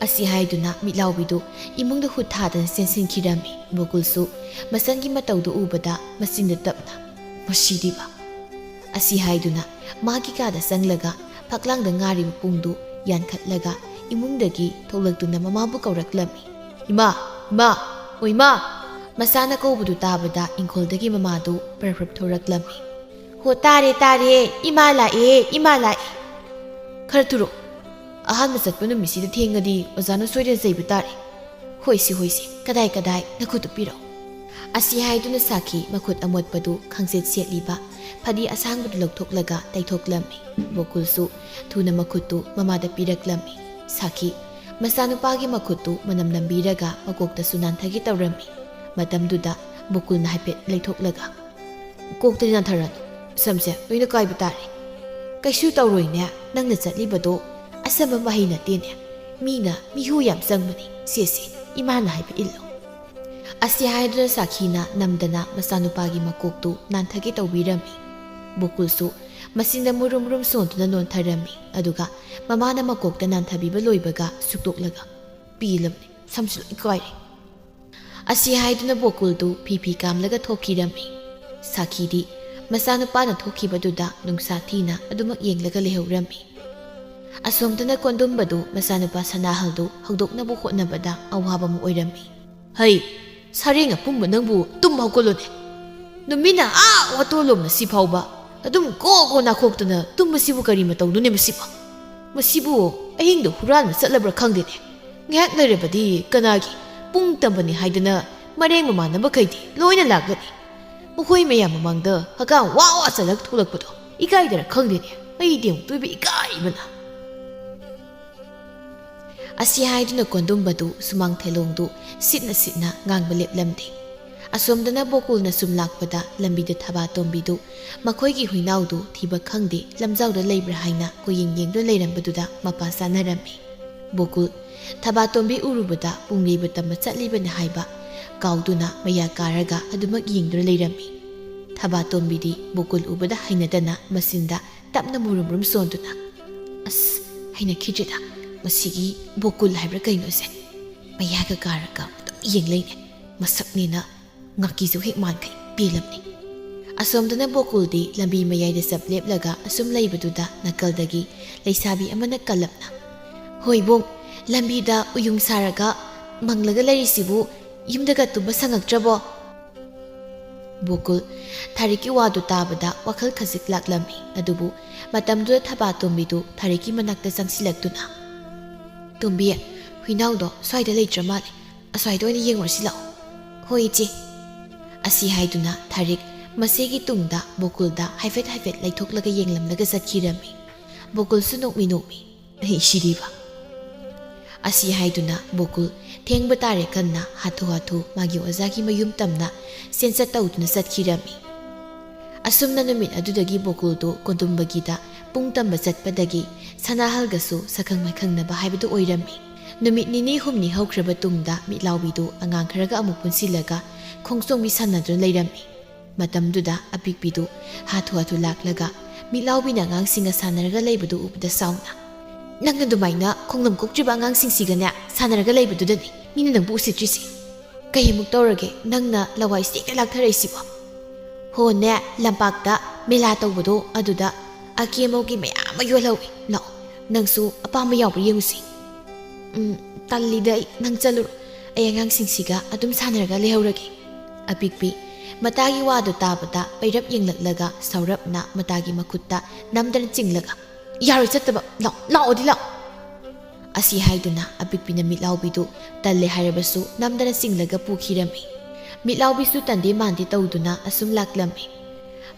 ꯑꯁꯤ ꯍꯥꯏꯗꯨꯅ ꯃꯤꯠꯂꯥꯎꯕꯤꯗꯨ ꯏꯃꯨꯡꯗ ꯍꯨꯠ ꯊꯥꯗꯅ ꯆꯦꯟꯁꯤꯟꯈꯤꯔꯝꯃꯤ꯫ ꯕꯣꯀꯨꯜꯁꯨ ꯃꯆꯟꯒꯤ ꯃꯇꯧꯗꯨ ꯎꯕꯗ ꯃꯆꯤꯟꯗ ꯇꯞꯅ, "ꯃꯁꯤꯗꯤꯕ"꯫ ꯑꯁꯤ ꯍꯥꯏꯗꯨꯅ ꯃꯥꯒꯤ ꯀꯥꯗ ꯆꯪꯂꯒ ꯐꯛꯂꯥꯡꯗ ꯉꯥꯔꯤꯕ ꯄꯨꯡꯗꯨ ꯌꯥꯟꯈꯠꯂꯒ ꯏꯃꯨꯡꯗꯒꯤ ꯊꯣꯛꯂꯛꯇꯨꯅ ꯃꯃꯥꯕꯨ ꯀꯧꯔꯛꯂꯝꯃꯤ꯫ "ꯏꯃꯥ! ꯏꯃꯥ! ꯑꯣ ꯏꯃꯥ!" ꯃꯆꯥꯅ ꯀꯧꯕꯗꯨ ꯇꯥꯕꯗ ꯏꯪꯈꯣꯜꯗꯒꯤ ꯃꯃꯥꯗꯨ ꯄ꯭ꯔꯞ ꯄ꯭ꯔꯞ ꯊꯣꯔꯛꯂꯝꯃꯤ꯫ "ꯍꯣ, ꯇꯥꯔꯦ, ꯇꯥꯔꯦ, ꯏꯃꯥ ꯂꯥꯛꯑꯦ, ꯏꯃꯥ ꯂꯥꯛꯑꯦ꯫ ꯈꯔ ꯊꯨꯔꯣ, ꯑꯍꯥꯟꯕ ꯆꯠꯄ ꯅꯨꯃꯤꯠꯁꯤꯗ ꯊꯦꯡꯉꯗꯤ ꯑꯣꯖꯥꯅ ꯁꯣꯏꯗꯅ ꯆꯩꯕ ꯇꯥꯔꯦ꯫ ꯍꯣꯏꯁꯤ, ꯍꯣꯏꯁꯤ, ꯀꯗꯥꯏ, ꯀꯗꯥꯏ, ꯅꯈꯨꯠꯇꯨ ꯄꯤꯔꯛꯑꯣ"꯫ ꯑꯁꯤ ꯍꯥꯏꯗꯨꯅ ꯁꯥꯈꯤ ꯃꯈꯨꯠ ꯑꯃꯣꯠꯄꯗꯨ ꯈꯪꯆꯦꯠ ꯁꯦꯠꯂꯤꯕ ꯐꯗꯤ ꯑꯁꯥꯡꯕꯗꯨ ꯂꯧꯊꯣꯛꯂꯒ ꯇꯩꯊꯣꯛꯂꯝꯃꯤ꯫ ꯕꯣꯀꯨꯜꯁꯨ ꯊꯨꯅ ꯃꯈꯨꯠꯇꯨ ꯃꯃꯥꯗ ꯄꯤꯔꯛꯂꯝꯃꯤ꯫ ꯁꯥꯈꯤ ꯃꯆꯥꯅꯨꯄꯥꯒꯤ ꯃꯈꯨꯠꯇꯨ ꯃꯅꯝ ꯅꯝꯕꯤꯔꯒ ꯃꯀꯣꯛꯇꯁꯨ ꯅꯥꯟꯊꯒꯦ ꯇꯧꯔꯝꯃꯤ꯫ ꯃꯇꯝꯗꯨꯗ ꯕꯣꯀꯨꯜꯅ ꯍꯥꯏꯐꯦꯠ ꯂꯩꯊꯣꯛꯂꯒ, "ꯀꯣꯛꯇꯗꯤ ꯅꯥꯟꯊꯔꯅꯨ, ꯁꯝꯁꯦ ꯂꯣꯏꯅ ꯀꯥꯏꯕ ꯇꯥꯔꯦ"꯫ "ꯀꯩꯁꯨ ꯇꯧꯔꯣꯏꯅꯦ, ꯅꯪꯅ ꯆꯠꯂꯤꯕꯗꯣ ꯑꯁꯝꯕ ꯃꯍꯩ ꯅꯠꯇꯦꯅꯦ, ꯃꯤꯅ ꯃꯤꯍꯨ ꯌꯥꯝ ꯆꯪꯕꯅꯤ, ꯁꯦ ꯁꯦ, ꯏꯃꯥꯅ ꯍꯥꯏꯕ ꯏꯜꯂꯣ"꯫ ꯑꯁꯤ ꯍꯥꯏꯗꯨꯅ ꯁꯥꯈꯤꯅ ꯅꯝꯗꯅ ꯃꯆꯥꯅꯨꯄꯥꯒꯤ ꯃꯀꯣꯛꯇꯨ ꯅꯥꯟꯊꯒꯦ ꯇꯧꯕꯤꯔꯝꯃꯤ꯫ ꯕꯣꯀꯨꯜꯁꯨ ꯃꯆꯤꯟꯗ ꯃꯨꯔꯨꯝ ꯃꯨꯔꯨꯝ ꯁꯣꯟꯗꯨꯅ ꯅꯣꯟꯊꯔꯝꯃꯤ, ꯑꯗꯨꯒ ꯃꯃꯥꯅ ꯃꯀꯣꯛꯇ ꯅꯥꯟꯊꯕꯤꯕ ꯂꯣꯏꯕꯒ ꯁꯨꯛꯇꯣꯛꯂꯒ, "ꯄꯦꯜꯂꯕꯅꯤ, ꯁꯝꯁꯨ ꯂꯣꯏ ꯀꯥꯏꯔꯦ"꯫ ꯑꯁꯤ ꯍꯥꯏꯗꯨꯅ ꯕꯣꯀꯨꯜꯗꯨ ꯐꯤ ꯐꯤ ꯀꯥꯝꯂꯒ ꯊꯣꯛꯈꯤꯔꯝꯃꯤ꯫ ꯁꯥꯈꯤꯗꯤ ꯃꯆꯥꯅꯨꯄꯥꯅ ꯊꯣꯛꯈꯤꯕꯗꯨꯗ ꯅꯨꯡꯁꯥ ꯊꯤꯅ ꯑꯗꯨꯃꯛ ꯌꯦꯡꯂꯒ ꯂꯩꯍꯧꯔꯝꯃꯤ꯫ ꯑꯁꯣꯝꯗꯅ ꯀꯣꯟꯗꯨꯝꯕꯗꯨ ꯃꯆꯥꯅꯨꯄꯥ ꯁꯅꯥꯍꯜꯗꯨ ꯍꯧꯗꯣꯛꯅꯕ ꯍꯣꯠꯅꯕꯗ ꯑꯋꯥꯕ ꯑꯃ ꯑꯣꯏꯔꯝꯃꯤ꯫ "ꯍꯩ, ꯁꯥꯔꯦꯡ ꯑꯄꯨꯝꯕ ꯅꯪꯕꯨ ꯇꯨꯝ ꯍꯧꯒꯠꯂꯣꯅꯦ꯫ ꯅꯨꯃꯤꯠꯅ ꯑꯥ ꯋꯥꯇꯣꯟꯂꯣꯝꯅ ꯁꯤ ꯐꯥꯎꯕ ꯑꯗꯨꯝ ꯀꯣꯛ ꯀꯣꯛ ꯅꯥꯈꯣꯛꯇꯅ ꯇꯨꯝꯕꯁꯤꯕꯨ ꯀꯔꯤ ꯃꯇꯧꯅꯣꯅꯦ ꯃꯁꯤꯕꯣ? ꯃꯁꯤꯕꯨ ꯑꯍꯤꯡꯗ ꯍꯨꯔꯥꯟꯕ ꯆꯠꯂꯕ꯭ꯔꯥ ꯈꯪꯗꯦꯅꯦ꯫ ꯉꯥꯏꯍꯥꯛ ꯂꯩꯔꯕꯗꯤ ꯀꯅꯥꯒꯤ ꯄꯨꯡ ꯇꯝꯕꯅꯤ ꯍꯥꯏꯗꯅ ꯃꯔꯦꯡ ꯃꯃꯥꯟꯅꯕꯈꯩꯗꯤ ꯂꯣꯏꯅ ꯂꯥꯛꯂꯅꯤ꯫ ꯃꯈꯣꯏ ꯃꯌꯥꯝ ꯃꯃꯥꯡꯗ ꯍꯀꯥꯝ ꯋꯥ ꯋꯥ ꯆꯜꯂꯒ ꯊꯣꯛꯂꯛꯄꯗꯣ ꯏꯀꯥꯏꯗꯔ ꯈꯪꯗꯦꯅꯦ꯫ ꯑꯩꯗꯤ ꯑꯃꯨꯛꯇꯣꯏꯕ ꯏꯀꯥꯏꯕꯅ"꯫ ꯑꯁꯤ ꯍꯥꯏꯗꯨꯅ ꯀꯣꯟꯗꯨꯝꯕꯗꯨ ꯁꯨꯃꯥꯡ ꯊꯦꯂꯣꯡꯗꯨ ꯁꯤꯠꯅ ꯁꯤꯠꯅ ꯉꯥꯡꯕ ꯂꯦꯞꯂꯝꯗꯦ꯫ ꯑꯁꯣꯝꯗꯅ ꯕꯣꯀꯨꯜꯅ ꯁꯨꯝ ꯂꯥꯛꯄꯗ ꯂꯝꯕꯤꯗ ꯊꯕꯥꯇꯣꯝꯕꯤꯗꯨ ꯃꯈꯣꯏꯒꯤ ꯍꯨꯏꯅꯥꯎꯗꯨ ꯊꯤꯕ ꯈꯪꯗꯦ, ꯂꯝꯖꯥꯎꯗ ꯂꯩꯕ꯭ꯔꯥ ꯍꯥꯏꯅ ꯀꯣꯏꯌꯦꯡ ꯌꯦꯡꯗꯨꯅ ꯂꯩꯔꯝꯕꯗꯨꯗ ꯃꯄꯥ ꯆꯥꯅꯔꯝꯃꯤ꯫ ꯕꯣꯀꯨꯜ ꯊꯕꯥꯇꯣꯝꯕꯤ ꯎꯔꯨꯕꯗ ꯄꯨꯡꯂꯩꯕ ꯇꯝꯕ ꯆꯠꯂꯤꯕꯅ ꯍꯥꯏꯕ ꯀꯥꯎꯗꯨꯅ ꯃꯌꯥ ꯀꯥꯔꯒ ꯑꯗꯨꯃꯛ ꯌꯦꯡꯗꯨꯅ ꯂꯩꯔꯝꯃꯤ꯫ ꯊꯕꯥꯇꯣꯝꯕꯤꯗꯤ ꯕꯣꯀꯨꯜ ꯎꯕꯗ ꯍꯩꯅꯗꯅ ꯃꯆꯤꯟꯗ ꯇꯞꯅ ꯃꯨꯔꯨꯝ ꯃꯨꯔꯨꯝ ꯁꯣꯟꯗꯨꯅ, "ꯑꯁ, ꯍꯩꯅꯈꯤꯗ꯭ꯔꯦꯗ, ꯃꯁꯤꯒꯤ ꯕꯣꯀꯨꯜ ꯍꯥꯏꯕ꯭ꯔꯥ ꯀꯩꯅꯣꯁꯦ? ꯃꯌꯥꯒ ꯀꯥꯔꯒ ꯑꯗꯨꯝ ꯌꯦꯡ ꯂꯩꯅꯦ꯫ ꯃꯁꯛꯅꯦꯅ ꯉꯥꯀꯤꯖꯧ ꯍꯦꯛ ꯃꯥꯟꯈꯩ ꯄꯦꯜꯂꯝꯅꯤ꯫" ꯑꯁꯣꯝꯗꯅ ꯕꯣꯀꯨꯜꯗꯤ ꯂꯝꯕꯤ ꯃꯌꯥꯏꯗ ꯆꯞ ꯂꯦꯞꯂꯒ ꯑꯁꯨꯝ ꯂꯩꯕꯗꯨꯗ ꯅꯥꯀꯜꯗꯒꯤ ꯂꯩꯁꯥꯕꯤ ꯑꯃꯅ ꯀꯜꯂꯞꯅ, "ꯍꯣꯏ ꯏꯕꯨꯡ, ꯂꯝꯕꯤꯗ ꯎꯌꯨꯡ ꯁꯥꯔꯒ ꯃꯪꯂꯒ ꯂꯩꯔꯤꯁꯤꯕꯨ ꯌꯨꯝꯗꯒ ꯇꯨꯝꯕ ꯁꯪꯉꯛꯇ꯭ꯔꯕꯣ?" ꯕꯣꯀꯨꯜ ꯊꯥꯔꯤꯛꯀꯤ ꯋꯥꯗꯨ ꯇꯥꯕꯗ ꯋꯥꯈꯜ ꯈꯖꯤꯛ ꯂꯥꯛꯂꯝꯃꯤ꯫ ꯑꯗꯨꯕꯨ ꯃꯇꯝꯗꯨꯗ ꯊꯕꯥꯇꯣꯝꯕꯤꯗꯨ ꯊꯥꯔꯤꯛꯀꯤ ꯃꯅꯥꯛꯇ ꯆꯪꯁꯤꯜꯂꯛꯇꯨꯅ, "ꯇꯣꯝꯕꯤ, ꯍꯨꯏꯅꯥꯎꯗꯣ ꯁ꯭ꯋꯥꯏꯗ ꯂꯩꯇ꯭ꯔ ꯃꯥꯜꯂꯦ꯫ ꯑꯁ꯭ꯋꯥꯏꯗ ꯑꯣꯏꯅ ꯌꯦꯡꯉꯨꯔꯁꯤ ꯂꯥꯛꯑꯣ꯫" "ꯍꯣꯏ ꯏꯆꯦ꯫" ꯑꯁꯤ ꯍꯥꯏꯗꯨꯅ ꯊꯥꯔꯤꯛ ꯃꯆꯦꯒꯤ ꯇꯨꯡꯗ ꯕꯣꯀꯨꯜꯗ ꯍꯥꯏꯐꯦꯠ ꯍꯥꯏꯐꯦꯠ ꯂꯩꯊꯣꯛꯂꯒ ꯌꯦꯡꯂꯝꯂꯒ ꯆꯠꯈꯤꯔꯝꯃꯤ꯫ ꯕꯣꯀꯨꯜꯁꯨ ꯅꯣꯛꯃꯤ ꯅꯣꯛꯃꯤ, "ꯑꯩ ꯁꯤꯗꯤꯕ꯫" ꯑꯁꯤ ꯍꯥꯏꯗꯨꯅ ꯕꯣꯀꯨꯜ ꯊꯦꯡꯕ ꯇꯥꯔꯦ ꯈꯟꯅ ꯍꯥꯊꯨ ꯍꯥꯊꯨ ꯃꯥꯒꯤ ꯑꯣꯖꯥꯒꯤ ꯃꯌꯨꯝ ꯇꯝꯅ ꯆꯦꯟꯆꯠ ꯇꯧꯗꯨꯅ ꯆꯠꯈꯤꯔꯝꯃꯤ꯫ ꯑꯁꯨꯝꯅ ꯅꯨꯃꯤꯠ ꯑꯗꯨꯗꯒꯤ ꯕꯣꯀꯨꯜꯗꯨ ꯀꯣꯗꯨꯝꯕꯒꯤꯗ ꯄꯨꯡ ꯇꯝꯕ ꯆꯠꯄꯗꯒꯤ ꯁꯅꯥꯍꯜꯒꯁꯨ ꯁꯛꯈꯪ ꯃꯥꯏꯈꯪꯅꯕ ꯍꯥꯏꯕꯗꯨ ꯑꯣꯏꯔꯝꯃꯤ꯫ ꯅꯨꯃꯤꯠ ꯅꯤꯅꯤ ꯍꯨꯝꯅꯤ ꯍꯧꯈ꯭ꯔꯕ ꯇꯨꯡꯗ ꯃꯤꯠꯂꯥꯎꯕꯤꯗꯨ ꯑꯉꯥꯡ ꯈꯔꯒ ꯑꯃꯨꯛ ꯄꯨꯟꯁꯤꯜꯂꯒ ꯈꯣꯡꯖꯣꯝꯕꯤ ꯁꯥꯟꯅꯗꯨꯅ ꯂꯩꯔꯝꯃꯤ꯫ ꯃꯇꯝꯗꯨꯗ ꯑꯄꯤꯛꯄꯤꯗꯨ ꯍꯥꯊꯨ ꯍꯥꯊꯨ ꯂꯥꯛꯂꯒ ꯃꯤꯠꯂꯥꯎꯕꯤꯅ ꯑꯉꯥꯡꯁꯤꯡꯒ ꯁꯥꯟꯅꯔꯒ ꯂꯩꯕꯗꯨ ꯎꯕꯗ ꯁꯥꯎꯅ, "ꯅꯪꯅ ꯑꯗꯨꯃꯥꯏꯅ ꯈꯣꯡꯂꯝ ꯀꯣꯛꯇ꯭ꯔꯤꯕ ꯑꯉꯥꯡꯁꯤꯡꯁꯤꯒꯅꯦ ꯁꯥꯟꯅꯔꯒ ꯂꯩꯕꯗꯨꯗꯅꯤ ꯃꯤꯅ ꯅꯪꯕꯨ ꯎꯁꯤꯠꯇ꯭ꯔꯤꯁꯦ꯫ ꯀꯩꯃꯨꯛ ꯇꯧꯔꯒꯦ ꯅꯪꯅ ꯂꯋꯥꯏ ꯁꯦꯛꯅ ꯂꯥꯛꯊꯔꯛꯏꯁꯤꯕꯣ?" "ꯍꯣꯅꯦ, ꯂꯝꯄꯥꯛꯇ ꯃꯦꯂꯥ ꯇꯧꯕꯗꯣ ꯑꯗꯨꯗ ꯑꯀꯦ ꯑꯃꯧꯒꯤ ꯃꯌꯥꯝ ꯑꯃ ꯌꯣꯜꯍꯧꯋꯤ꯫ ꯂꯥꯛꯑꯣ, ꯅꯪꯁꯨ ꯑꯄꯥꯝꯕ ꯌꯥꯎꯕ꯭ꯔꯥ ꯌꯦꯡꯉꯨꯁꯤ꯫" "ꯎꯝ, ꯇꯜꯂꯤꯗ ꯑꯩ, ꯅꯪ ꯆꯠꯂꯨꯔꯣ꯫ ꯑꯩ ꯑꯉꯥꯡꯁꯤꯡꯁꯤꯒ ꯑꯗꯨꯝ ꯁꯥꯟꯅꯔꯒ ꯂꯩꯍꯧꯔꯒꯦ꯫" ꯑꯄꯤꯛꯄꯤ ꯃꯇꯥꯒꯤ ꯋꯥꯗꯨ ꯇꯥꯕꯗ ꯄꯩꯔꯞ ꯌꯦꯡꯂꯛꯂꯒ ꯁꯥꯎꯔꯞꯅ ꯃꯇꯥꯒꯤ ꯃꯈꯨꯠꯇ ꯅꯝꯗꯅ ꯆꯤꯡꯂꯒ, "ꯌꯥꯔꯣꯏ ꯆꯠꯇꯕ, ꯂꯥꯛꯑꯣ, ꯂꯥꯛꯑꯣꯗꯤ ꯂꯥꯛꯑꯣ꯫" ꯑꯁꯤ ꯍꯥꯏꯗꯨꯅ ꯑꯄꯤꯛꯄꯤꯅ ꯃꯤꯠꯂꯥꯎꯕꯤꯗꯨ ꯇꯜꯂꯦ ꯍꯥꯏꯔꯕꯁꯨ ꯅꯝꯗꯅ ꯆꯤꯡꯂꯒ ꯄꯨꯈꯤꯔꯝꯃꯤ꯫ ꯃꯤꯠꯂꯥꯎꯕꯤꯁꯨ ꯇꯟꯗꯦ ꯃꯥꯟꯗꯦ ꯇꯧꯗꯨꯅ ꯑꯁꯨꯝ ꯂꯥꯛꯂꯝꯃꯤ꯫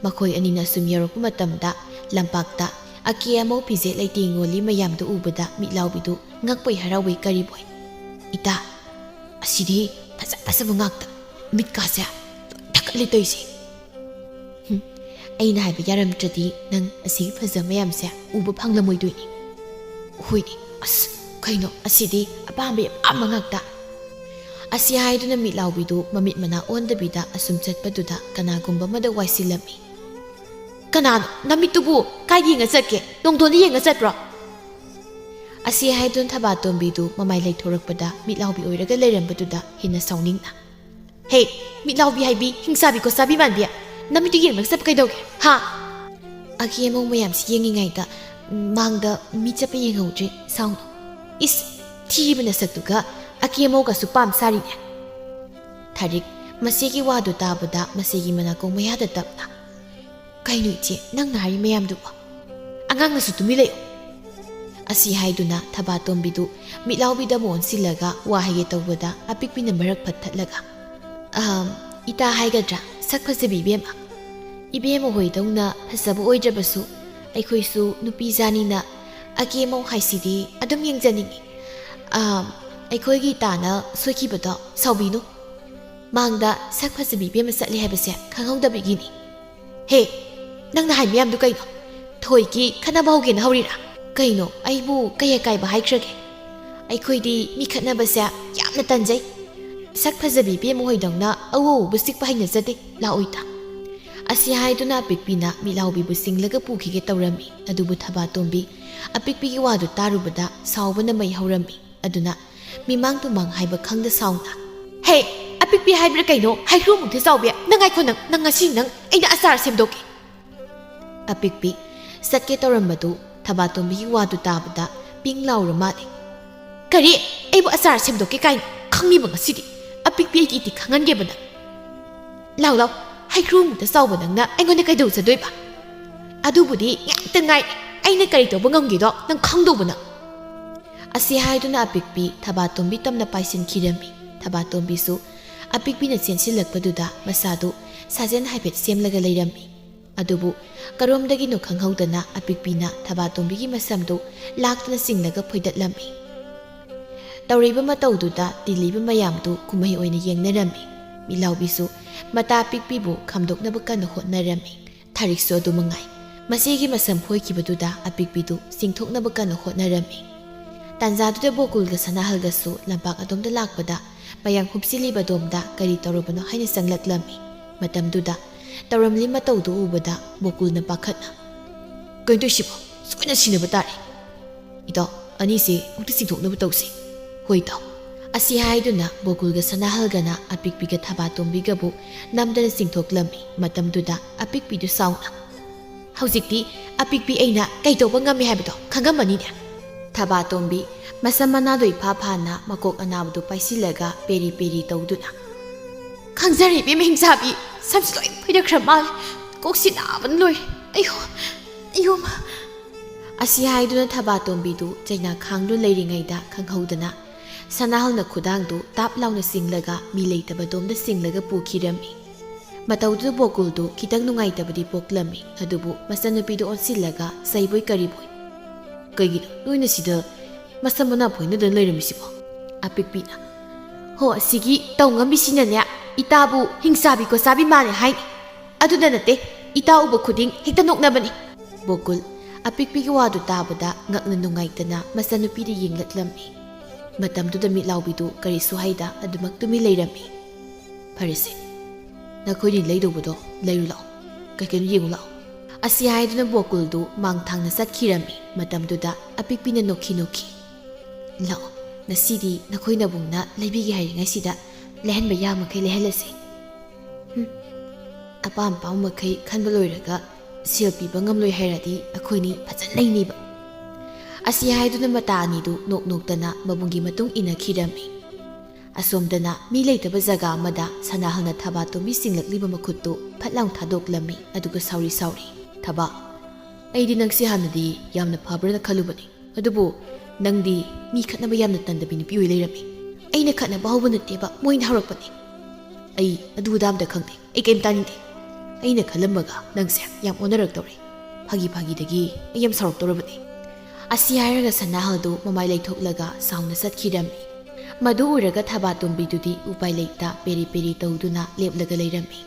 ꯃꯈꯣꯏ ꯑꯅꯤꯅ ꯑꯁꯨꯝ ꯌꯧꯔꯛꯄ ꯃꯇꯝꯗ ꯂꯝꯄꯥꯛꯇ ꯑꯀꯦ ꯑꯃꯧ ꯐꯤꯖꯦꯠ ꯂꯩꯇꯦꯡ ꯌꯣꯜꯂꯤ ꯃꯌꯥꯝꯗꯨ ꯎꯕꯗ ꯃꯤꯠꯂꯥꯎꯕꯤꯗꯨ ꯉꯛꯄꯣꯏ ꯍꯔꯥꯎꯕꯣꯏ ꯀꯔꯤꯕꯣꯏ, "ꯏꯇꯥ, ꯑꯁꯤꯗꯤ ꯐꯖ ꯐꯖꯕ ꯉꯥꯛꯇ꯫ ꯃꯤꯠꯀꯥꯁꯦ ꯂꯣꯏ ꯊꯛꯀꯠꯂꯦ ꯇꯧꯔꯤꯁꯦ꯫ ꯍꯨꯝ, ꯑꯩꯅ ꯍꯥꯏꯕ ꯌꯥꯔꯝꯗ꯭ꯔꯗꯤ ꯅꯪ ꯑꯁꯤꯒꯤ ꯐꯖ ꯃꯌꯥꯝꯁꯦ ꯎꯕ ꯐꯪꯂꯝꯃꯣꯏꯗꯣꯏꯅꯤ꯫ ꯍꯣꯏꯅꯦ, ꯑꯁ, ꯀꯩꯅꯣ ꯑꯁꯤꯗꯤ ꯑꯄꯥꯝꯕ ꯑꯄꯥꯝꯕ ꯉꯥꯛꯇ꯫ ꯑꯁꯤ ꯍꯥꯏꯗꯨꯅ ꯃꯤꯠꯂꯥꯎꯕꯤꯗꯨ ꯃꯃꯤꯠ ꯃꯅꯥ ꯑꯣꯟꯗꯕꯤꯗ ꯑꯁꯨꯝ ꯆꯠꯄꯗꯨꯗ ꯀꯅꯥꯒꯨꯝꯕ ꯑꯃꯗ ꯋꯥꯏꯁꯤꯜꯂꯝꯃꯤ꯫ "ꯀꯅꯥꯅꯣ? ꯅꯃꯤꯠꯇꯨꯕꯨ ꯀꯥꯏꯗ ꯌꯦꯡꯉ ꯆꯠꯀꯦ? ꯅꯣꯡꯗꯣꯟꯗ ꯌꯦꯡꯉ ꯆꯠꯄ꯭ꯔꯣ?" ꯑꯁꯤ ꯍꯥꯏꯗꯨꯅ ꯊꯕꯥꯇꯣꯝꯕꯤꯗꯨ ꯃꯃꯥꯏ ꯂꯩꯊꯣꯔꯛꯄꯗ ꯃꯤꯠꯂꯥꯎꯕꯤ ꯑꯣꯏꯔꯒ ꯂꯩꯔꯝꯕꯗꯨꯗ ꯍꯦꯟꯅ ꯁꯥꯎꯅꯤꯡꯅ, "ꯍꯦ, ꯃꯤꯠꯂꯥꯎꯕꯤ ꯍꯥꯏꯕꯤ, ꯍꯤꯡꯆꯥꯕꯤ ꯈꯣꯠꯆꯥꯕꯤ ꯃꯥꯟꯕꯤ, ꯅꯃꯤꯠꯇꯨ ꯌꯦꯡꯂꯒ ꯆꯠꯄ ꯀꯩꯗꯧꯒꯦ, ꯍꯥ?" ꯑꯀꯦ ꯑꯃꯧ ꯃꯌꯥꯝꯁꯤ ꯌꯦꯡꯉꯤꯉꯩꯗ, "ꯃꯥꯡꯗ ꯃꯤ ꯆꯠꯄ ꯌꯦꯡꯍꯧꯗ꯭ꯔꯦ, ꯁꯥꯎꯅꯨ꯫" "ꯏꯁ, ꯊꯤꯕ ꯅꯁꯛꯇꯨꯒ ꯑꯀꯦ ꯑꯃꯧꯒꯁꯨ ꯄꯥꯝ ꯁꯥꯔꯤꯅꯦ꯫" ꯊꯥꯔꯤꯛ ꯃꯁꯤꯒꯤ ꯋꯥꯗꯨ ꯇꯥꯕꯗ ꯃꯁꯤꯒꯤ ꯃꯅꯥꯀꯣꯡ ꯃꯌꯥꯗ ꯇꯞꯅ, "ꯀꯩꯅꯣ ꯏꯆꯦ, ꯅꯪꯅ ꯍꯥꯏꯔꯤ ꯃꯌꯥꯝꯗꯨꯕꯣ? ꯑꯉꯥꯡꯅꯁꯨ ꯇꯨꯃꯤꯟ ꯂꯩꯌꯨ꯫" ꯑꯁꯤ ꯍꯥꯏꯗꯨꯅ ꯊꯕꯥꯇꯣꯝꯕꯤꯗꯨ ꯃꯤꯠꯂꯥꯎꯕꯤꯗ ꯑꯃꯨꯛ ꯑꯣꯟꯁꯤꯜꯂꯒ ꯋꯥ ꯍꯥꯏꯒꯦ ꯇꯧꯕꯗ ꯑꯄꯤꯛꯄꯤꯅ ꯃꯔꯛ ꯐꯠ ꯊꯠꯂꯒ, "ꯑꯍꯝ, ꯏꯇꯥ ꯍꯥꯏꯒꯗ꯭ꯔꯥ, ꯁꯛ ꯐꯖꯕꯤ ꯏꯕꯦꯝꯃ꯫ ꯏꯕꯦꯝꯃ ꯍꯣꯏꯗꯧꯅ ꯐꯖꯕ ꯑꯣꯏꯗ꯭ꯔꯕꯁꯨ ꯑꯩꯈꯣꯏꯁꯨ ꯅꯨꯄꯤ ꯖꯥꯅꯤꯅ ꯑꯀꯦ ꯑꯃꯧ ꯍꯥꯏꯁꯤꯗꯤ ꯑꯗꯨꯝ ꯌꯦꯡꯖꯅꯤꯡꯉꯤ꯫ ꯑꯍꯝ, ꯑꯩꯈꯣꯏꯒꯤ ꯏꯇꯥꯅ ꯁꯣꯏꯈꯤꯕꯗꯣ ꯁꯥꯎꯕꯤꯅꯨ꯫ ꯃꯥꯡꯗ ꯁꯛ ꯐꯖꯕꯤ ꯏꯕꯦꯝꯃ ꯆꯠꯂꯦ ꯍꯥꯏꯕꯁꯦ ꯈꯪꯍꯧꯗꯕꯒꯤꯅꯤ꯫" "ꯍꯦ, ꯅꯪꯅ ꯍꯥꯏ ꯃꯌꯥꯝꯗꯨ ꯀꯩꯅꯣ? ꯊꯣꯏꯒꯤ ꯈꯠꯅꯕ ꯍꯧꯒꯦꯅ ꯍꯧꯔꯤꯔꯥ? ꯀꯩꯅꯣ, ꯑꯩꯕꯨ ꯀꯩ ꯑꯀꯥꯏꯕ ꯍꯥꯏꯈ꯭ꯔꯒꯦ? ꯑꯩꯈꯣꯏꯗꯤ ꯃꯤ ꯈꯠꯅꯕꯁꯦ ꯌꯥꯝꯅ ꯇꯟꯖꯩ꯫ ꯁꯛ ꯐꯖꯕꯤ ꯏꯕꯦꯝꯃ ꯍꯣꯏꯗꯧꯅ ꯑꯎ ꯑꯎꯕ ꯆꯤꯛꯄ ꯍꯩꯅꯖꯗꯦ꯫ ꯂꯥꯛꯑꯣ ꯏꯇꯥ꯫" ꯑꯁꯤ ꯍꯥꯏꯗꯨꯅ ꯑꯄꯤꯛꯄꯤꯅ ꯃꯤꯠꯂꯥꯎꯕꯤꯕꯨ ꯆꯤꯡꯂꯒ ꯄꯨꯈꯤꯒꯦ ꯇꯧꯔꯝꯃꯤ꯫ ꯑꯗꯨꯕꯨ ꯊꯕꯥꯇꯣꯝꯕꯤ ꯑꯄꯤꯛꯄꯤꯒꯤ ꯋꯥꯗꯨ ꯇꯥꯔꯨꯕꯗ ꯁꯥꯎꯕꯅ ꯃꯩ ꯍꯧꯔꯝꯃꯤ꯫ ꯑꯗꯨꯅ ꯃꯤꯃꯥꯡ ꯇꯨꯃꯥꯡ ꯍꯥꯏꯕ ꯈꯪꯗ ꯁꯥꯎꯅ, "ꯍꯦ, ꯑꯄꯤꯛꯄꯤ ꯍꯥꯏꯕ꯭ꯔꯥ ꯀꯩꯅꯣ? ꯍꯩꯀ꯭ꯔꯨꯃꯨꯛꯇ ꯆꯥꯎꯕꯤ! ꯅꯪ ꯉꯥꯏꯈꯣ, ꯅꯪ, ꯅꯪ ꯉꯁꯤ ꯅꯪ ꯑꯩꯅ ꯑꯆꯥꯔ ꯁꯦꯝꯗꯣꯛꯀꯦ!" ꯑꯄꯤꯛꯄꯤ ꯆꯠꯀꯦ ꯇꯧꯔꯝꯕꯗꯨ ꯊꯕꯥꯇꯣꯝꯕꯤꯒꯤ ꯋꯥꯗꯨ ꯇꯥꯕꯗ ꯄꯤꯡ ꯂꯥꯎꯔ ꯃꯥꯜꯂꯦ꯫ "ꯀꯔꯤ? ꯑꯩꯕꯨ ꯑꯆꯥꯔ ꯁꯦꯝꯗꯣꯛꯀꯦ ꯀꯥꯏꯅ? ꯈꯪꯅꯤꯕ ꯉꯁꯤꯗꯤ꯫ ꯑꯄꯤꯛꯄꯤ ꯑꯩꯒꯤ ꯏꯇꯤ ꯈꯪꯍꯟꯒꯦꯕ ꯅꯪ꯫ ꯂꯥꯎ ꯂꯥꯎ, ꯍꯩꯀ꯭ꯔꯨꯃꯨꯛꯇ ꯆꯥꯎꯕ ꯅꯪꯅ ꯑꯩꯉꯣꯟꯗ ꯀꯩꯗꯧꯖꯗꯣꯏꯕ? ꯑꯗꯨꯕꯨꯗꯤ ꯉꯥꯏꯍꯥꯛꯇ ꯉꯥꯏ, ꯑꯩꯅ ꯀꯔꯤ ꯇꯧꯕ ꯉꯝꯒꯦꯗꯣ ꯅꯪ ꯈꯪꯗꯧꯕ ꯅꯪ꯫" ꯑꯁꯤ ꯍꯥꯏꯗꯨꯅ ꯑꯄꯤꯛꯄꯤ ꯊꯕꯥꯇꯣꯝꯕꯤ ꯇꯝꯅ ꯄꯥꯏꯁꯤꯟꯈꯤꯔꯝꯃꯤ꯫ ꯊꯕꯥꯇꯣꯝꯕꯤꯁꯨ ꯑꯄꯤꯛꯄꯤꯅ ꯆꯦꯟꯁꯤꯜꯂꯛꯄꯗꯨꯗ ꯃꯁꯥꯗꯨ ꯁꯥꯖꯦꯜ ꯍꯥꯏꯐꯦꯠ ꯁꯦꯝꯂꯒ ꯂꯩꯔꯝꯃꯤ꯫ ꯑꯗꯨꯕꯨ ꯀꯔꯣꯝꯗꯒꯤꯅꯣ ꯈꯪꯍꯧꯗꯅ ꯑꯄꯤꯛꯄꯤꯅ ꯊꯕꯥꯇꯣꯝꯕꯤꯒꯤ ꯃꯁꯝꯗꯨ ꯂꯥꯛꯇꯨꯅ ꯆꯤꯡꯂꯒ ꯐꯣꯏꯗꯠꯂꯝꯃꯤ꯫ ꯇꯧꯔꯤꯕ ꯃꯇꯧꯗꯨꯗ ꯇꯤꯜꯂꯤꯕ ꯃꯌꯥꯝꯗꯨ ꯀꯨꯝꯍꯩ ꯑꯣꯏꯅ ꯌꯦꯡꯅꯔꯝꯃꯤ꯫ ꯃꯤꯠꯂꯥꯎꯕꯤꯁꯨ ꯃꯇꯥ ꯑꯄꯤꯛꯄꯤꯕꯨ ꯈꯥꯝꯗꯣꯛꯅꯕ ꯀꯟꯅ ꯍꯣꯠꯅꯔꯝꯃꯤ꯫ ꯊꯥꯔꯤꯛꯁꯨ ꯑꯗꯨ ꯃꯉꯥꯏ꯫ ꯃꯆꯦꯒꯤ ꯃꯁꯝ ꯐꯣꯏꯈꯤꯕꯗꯨꯗ ꯑꯄꯤꯛꯄꯤꯗꯨ ꯆꯤꯡꯊꯣꯛꯅꯕ ꯀꯟꯅ ꯍꯣꯠꯅꯔꯝꯃꯤ꯫ ꯇꯥꯟꯖꯥꯗꯨꯗ ꯕꯣꯀꯨꯜꯒ ꯁꯅꯥꯍꯜꯒꯁꯨ ꯂꯝꯄꯥꯛ ꯑꯗꯣꯝꯗ ꯂꯥꯛꯄꯗ ꯃꯌꯥꯡ ꯍꯨꯞꯆꯤꯜꯂꯤꯕ ꯑꯗꯣꯝꯗ ꯀꯔꯤ ꯇꯧꯔꯕꯅꯣ ꯍꯥꯏꯅ ꯆꯪꯂꯛꯂꯝꯃꯤ꯫ ꯃꯇꯝꯗꯨꯗ ꯇꯧꯔꯝꯂꯤ ꯃꯇꯧꯗꯨ ꯎꯕꯗ ꯕꯣꯀꯨꯜꯅ ꯄꯥꯈꯠꯅ, "ꯀꯩꯅꯣ ꯇꯧꯏꯁꯤꯕꯣ? ꯁꯣꯏꯅ ꯁꯤꯟꯅꯕ ꯇꯥꯔꯦ꯫ ꯏꯇꯥꯎ, ꯑꯅꯤꯁꯦ ꯑꯃꯨꯛꯇ ꯆꯤꯡꯊꯣꯛꯅꯕ ꯇꯧꯁꯤ꯫ ꯍꯣꯏ ꯏꯇꯥꯎ꯫" ꯑꯁꯤ ꯍꯥꯏꯗꯨꯅ ꯕꯣꯀꯨꯜꯒ ꯁꯅꯥꯍꯜꯒꯅ ꯑꯄꯤꯛꯄꯤꯒ ꯊꯕꯥꯇꯣꯝꯕꯤꯒꯕꯨ ꯅꯝꯗꯅ ꯆꯤꯡꯊꯣꯛꯂꯝꯃꯤ꯫ ꯃꯇꯝꯗꯨꯗ ꯑꯄꯤꯛꯄꯤꯗꯨ ꯁꯥꯎꯅ, "ꯍꯧꯖꯤꯛꯇꯤ ꯑꯄꯤꯛꯄꯤ ꯑꯩꯅ ꯀꯩ ꯇꯧꯕ ꯉꯝꯃꯤ ꯍꯥꯏꯕꯗꯣ ꯈꯪꯉꯝꯃꯅꯤꯅꯦ?" ꯊꯕꯥꯇꯣꯝꯕꯤ ꯃꯁꯝ ꯃꯅꯥꯗꯣ ꯏꯐꯥ ꯐꯥꯅ ꯃꯀꯣꯛ ꯑꯅꯥꯕꯗꯨ ꯄꯥꯏꯁꯤꯜꯂꯒ ꯄꯦꯔꯤ ꯄꯦꯔꯤ ꯇꯧꯗꯨꯅ, "ꯈꯪꯖꯔꯦ ꯏꯕꯦꯝꯃ ꯍꯤꯡꯆꯥꯕꯤ, ꯁꯝꯁꯨ ꯂꯣꯏ ꯐꯣꯏꯗꯈ꯭ꯔ ꯃꯥꯜꯂꯦ꯫ ꯀꯣꯛꯁꯤ ꯅꯥꯕꯅ ꯂꯣꯏꯔꯦ꯫ ꯑꯩꯌꯣ, ꯑꯩꯌꯣ ꯃꯥ!" ꯑꯁꯤ ꯍꯥꯏꯗꯨꯅ ꯊꯕꯥꯇꯣꯝꯕꯤꯗꯨ ꯆꯩꯅꯥ ꯈꯥꯡꯗꯨꯅ ꯂꯩꯔꯤꯉꯩꯗ ꯈꯪꯍꯧꯗꯅ ꯁꯅꯥꯍꯜꯅ ꯈꯨꯗꯥꯡꯗꯨ ꯇꯥꯞ ꯂꯥꯎꯅ ꯆꯤꯡꯂꯒ ꯃꯤ ꯂꯩꯇꯕ ꯑꯗꯣꯝꯗ ꯆꯤꯡꯂꯒ ꯄꯨꯈꯤꯔꯝꯃꯤ꯫ ꯃꯇꯧꯗꯨꯗ ꯕꯣꯀꯨꯜꯗꯨ ꯈꯤꯇꯪ ꯅꯨꯡꯉꯥꯏꯇꯕꯗꯤ ꯄꯣꯛꯂꯝꯃꯤ꯫ ꯑꯗꯨꯕꯨ ꯃꯆꯟꯅꯨꯄꯤꯗꯨ ꯑꯣꯟꯁꯤꯜꯂꯒ ꯆꯩꯕꯣꯏ ꯀꯔꯤꯕꯣꯏ, "ꯀꯩꯒꯤꯅꯣ ꯅꯣꯏꯅ ꯁꯤꯗ ꯃꯁꯝ ꯃꯅꯥ ꯐꯣꯏꯅꯗꯅ ꯂꯩꯔꯝꯃꯤꯁꯤꯕꯣ?" ꯑꯄꯤꯛꯄꯤꯅ, "ꯍꯣ, ꯑꯁꯤꯒꯤ ꯇꯧ ꯉꯝꯕꯤꯁꯤꯅꯅꯦ ꯏꯇꯥꯕꯨ ꯍꯤꯡꯆꯥꯕꯤ ꯈꯣꯠꯆꯥꯕꯤ ꯃꯥꯜꯂꯦ ꯍꯥꯏꯅꯤ꯫ ꯑꯗꯨꯗ ꯅꯠꯇꯦ, ꯏꯇꯥ ꯎꯕ ꯈꯨꯗꯤꯡ ꯍꯦꯛꯇ ꯅꯣꯛꯅꯕꯅꯤ꯫" ꯕꯣꯀꯨꯜ ꯑꯄꯤꯛꯄꯤꯒꯤ ꯋꯥꯗꯨ ꯇꯥꯕꯗ ꯉꯛꯅ ꯅꯨꯡꯉꯥꯏꯇꯅ ꯃꯆꯟꯅꯨꯄꯤꯗ ꯌꯦꯡꯂꯛꯂꯝꯃꯤ꯫ ꯃꯇꯝꯗꯨꯗ ꯃꯤꯠꯂꯥꯎꯕꯤꯗꯨ ꯀꯔꯤꯁꯨ ꯍꯥꯏꯗ ꯑꯗꯨꯃꯛ ꯇꯨꯃꯤꯟ ꯂꯩꯔꯝꯃꯤ꯫ "ꯐꯔꯦꯁꯦ, ꯅꯈꯣꯏꯅꯤ ꯂꯩꯗꯧꯕꯗꯣ ꯂꯩꯔꯨ ꯂꯥꯛꯑꯣ, ꯀꯩ ꯀꯩꯅꯣ ꯌꯦꯡꯉꯨ ꯂꯥꯛꯑꯣ꯫" ꯑꯁꯤ ꯍꯥꯏꯗꯨꯅ ꯕꯣꯀꯨꯜꯗꯨ ꯃꯥꯡꯊꯥꯡꯅ ꯆꯠꯈꯤꯔꯝꯃꯤ꯫ ꯃꯇꯝꯗꯨꯗ ꯑꯄꯤꯛꯄꯤꯅ ꯅꯣꯛꯈꯤ ꯅꯣꯛꯈꯤ, "ꯂꯥꯛꯑꯣ, ꯉꯁꯤꯗꯤ ꯅꯈꯣꯏ ꯅꯕꯨꯡꯅ ꯂꯩꯕꯤꯒꯦ ꯍꯥꯏꯔꯤꯉꯩꯁꯤꯗ ꯂꯩꯍꯟꯕ ꯌꯥꯕ ꯃꯈꯩ ꯂꯩꯍꯜꯂꯁꯦ꯫ ꯍꯨꯝ, ꯑꯄꯥꯝ ꯑꯄꯥꯝꯕ ꯃꯈꯩ ꯈꯟꯕ ꯂꯣꯏꯔꯒ ꯁꯦꯜ ꯄꯤꯕ ꯉꯝꯂꯣꯏ ꯍꯥꯏꯔꯗꯤ ꯑꯩꯈꯣꯏꯅꯤ ꯐꯖꯅ ꯂꯩꯅꯤꯕ꯫" ꯑꯁꯤ ꯍꯥꯏꯗꯨꯅ ꯃꯇꯥ ꯑꯅꯤꯗꯨ ꯅꯣꯛ ꯅꯣꯛꯇꯅ ꯃꯕꯨꯡꯒꯤ ꯃꯇꯨꯡ ꯏꯟꯅꯈꯤꯔꯝꯃꯤ꯫ ꯑꯁꯣꯝꯗꯅ ꯃꯤ ꯂꯩꯇꯕ ꯖꯒꯥ ꯑꯃꯗ ꯁꯅꯥꯍꯜꯅ ꯊꯕꯥꯇꯣꯝꯕꯤ ꯆꯤꯡꯂꯛꯂꯤꯕ ꯃꯈꯨꯠꯇꯨ ꯐꯠ ꯂꯥꯎ ꯊꯥꯗꯣꯛꯂꯝꯃꯤ꯫ ꯑꯗꯨꯒ ꯁꯥꯎꯔꯤ ꯁꯥꯎꯔꯤ, "ꯊꯕꯥ, ꯑꯩꯗꯤ ꯅꯪꯁꯦ ꯍꯥꯟꯅꯗꯤ ꯌꯥꯝꯅ ꯐꯕ꯭ꯔꯅ ꯈꯜꯂꯨꯕꯅꯤ꯫ ꯑꯗꯨꯕꯨ ꯅꯪꯗꯤ ꯃꯤ ꯈꯠꯅꯕ ꯌꯥꯝꯅ ꯇꯟꯗꯕꯤ ꯅꯨꯄꯤ ꯑꯣꯏ ꯂꯩꯔꯝꯃꯤ꯫ ꯑꯩꯅ ꯈꯠꯅꯕ ꯍꯧꯕ ꯅꯠꯇꯦꯕ, ꯃꯣꯏꯅ ꯍꯧꯔꯛꯄꯅꯤ꯫ ꯑꯩ ꯑꯗꯨ ꯑꯗꯥ ꯑꯝꯇ ꯈꯪꯗꯦ, ꯑꯩ ꯀꯩꯝ ꯇꯥꯅꯤꯡꯗꯦ꯫ ꯑꯩꯅ ꯈꯜꯂꯝꯕꯒ ꯅꯪꯁꯦ ꯌꯥꯝ ꯑꯣꯟꯅꯔꯛꯇꯧꯔꯦ꯫ ꯐꯥꯒꯤ ꯐꯥꯒꯤꯗꯒꯤ ꯑꯩ ꯌꯥꯝ ꯁꯥꯎꯔꯛꯇꯧꯔꯕꯅꯤ꯫" ꯑꯁꯤ ꯍꯥꯏꯔꯒ ꯁꯅꯥꯍꯜꯗꯨ ꯃꯃꯥꯏ ꯂꯩꯊꯣꯛꯂꯒ ꯁꯥꯎꯅ ꯆꯠꯈꯤꯔꯝꯃꯤ꯫ ꯃꯗꯨ ꯎꯔꯒ ꯊꯕꯥꯇꯣꯝꯕꯤꯗꯨꯗꯤ ꯎꯄꯥꯏ ꯂꯩꯇ ꯄꯦꯔꯤ ꯄꯦꯔꯤ ꯇꯧꯗꯨꯅ ꯂꯦꯞꯂꯒ ꯂꯩꯔꯝꯃꯤ꯫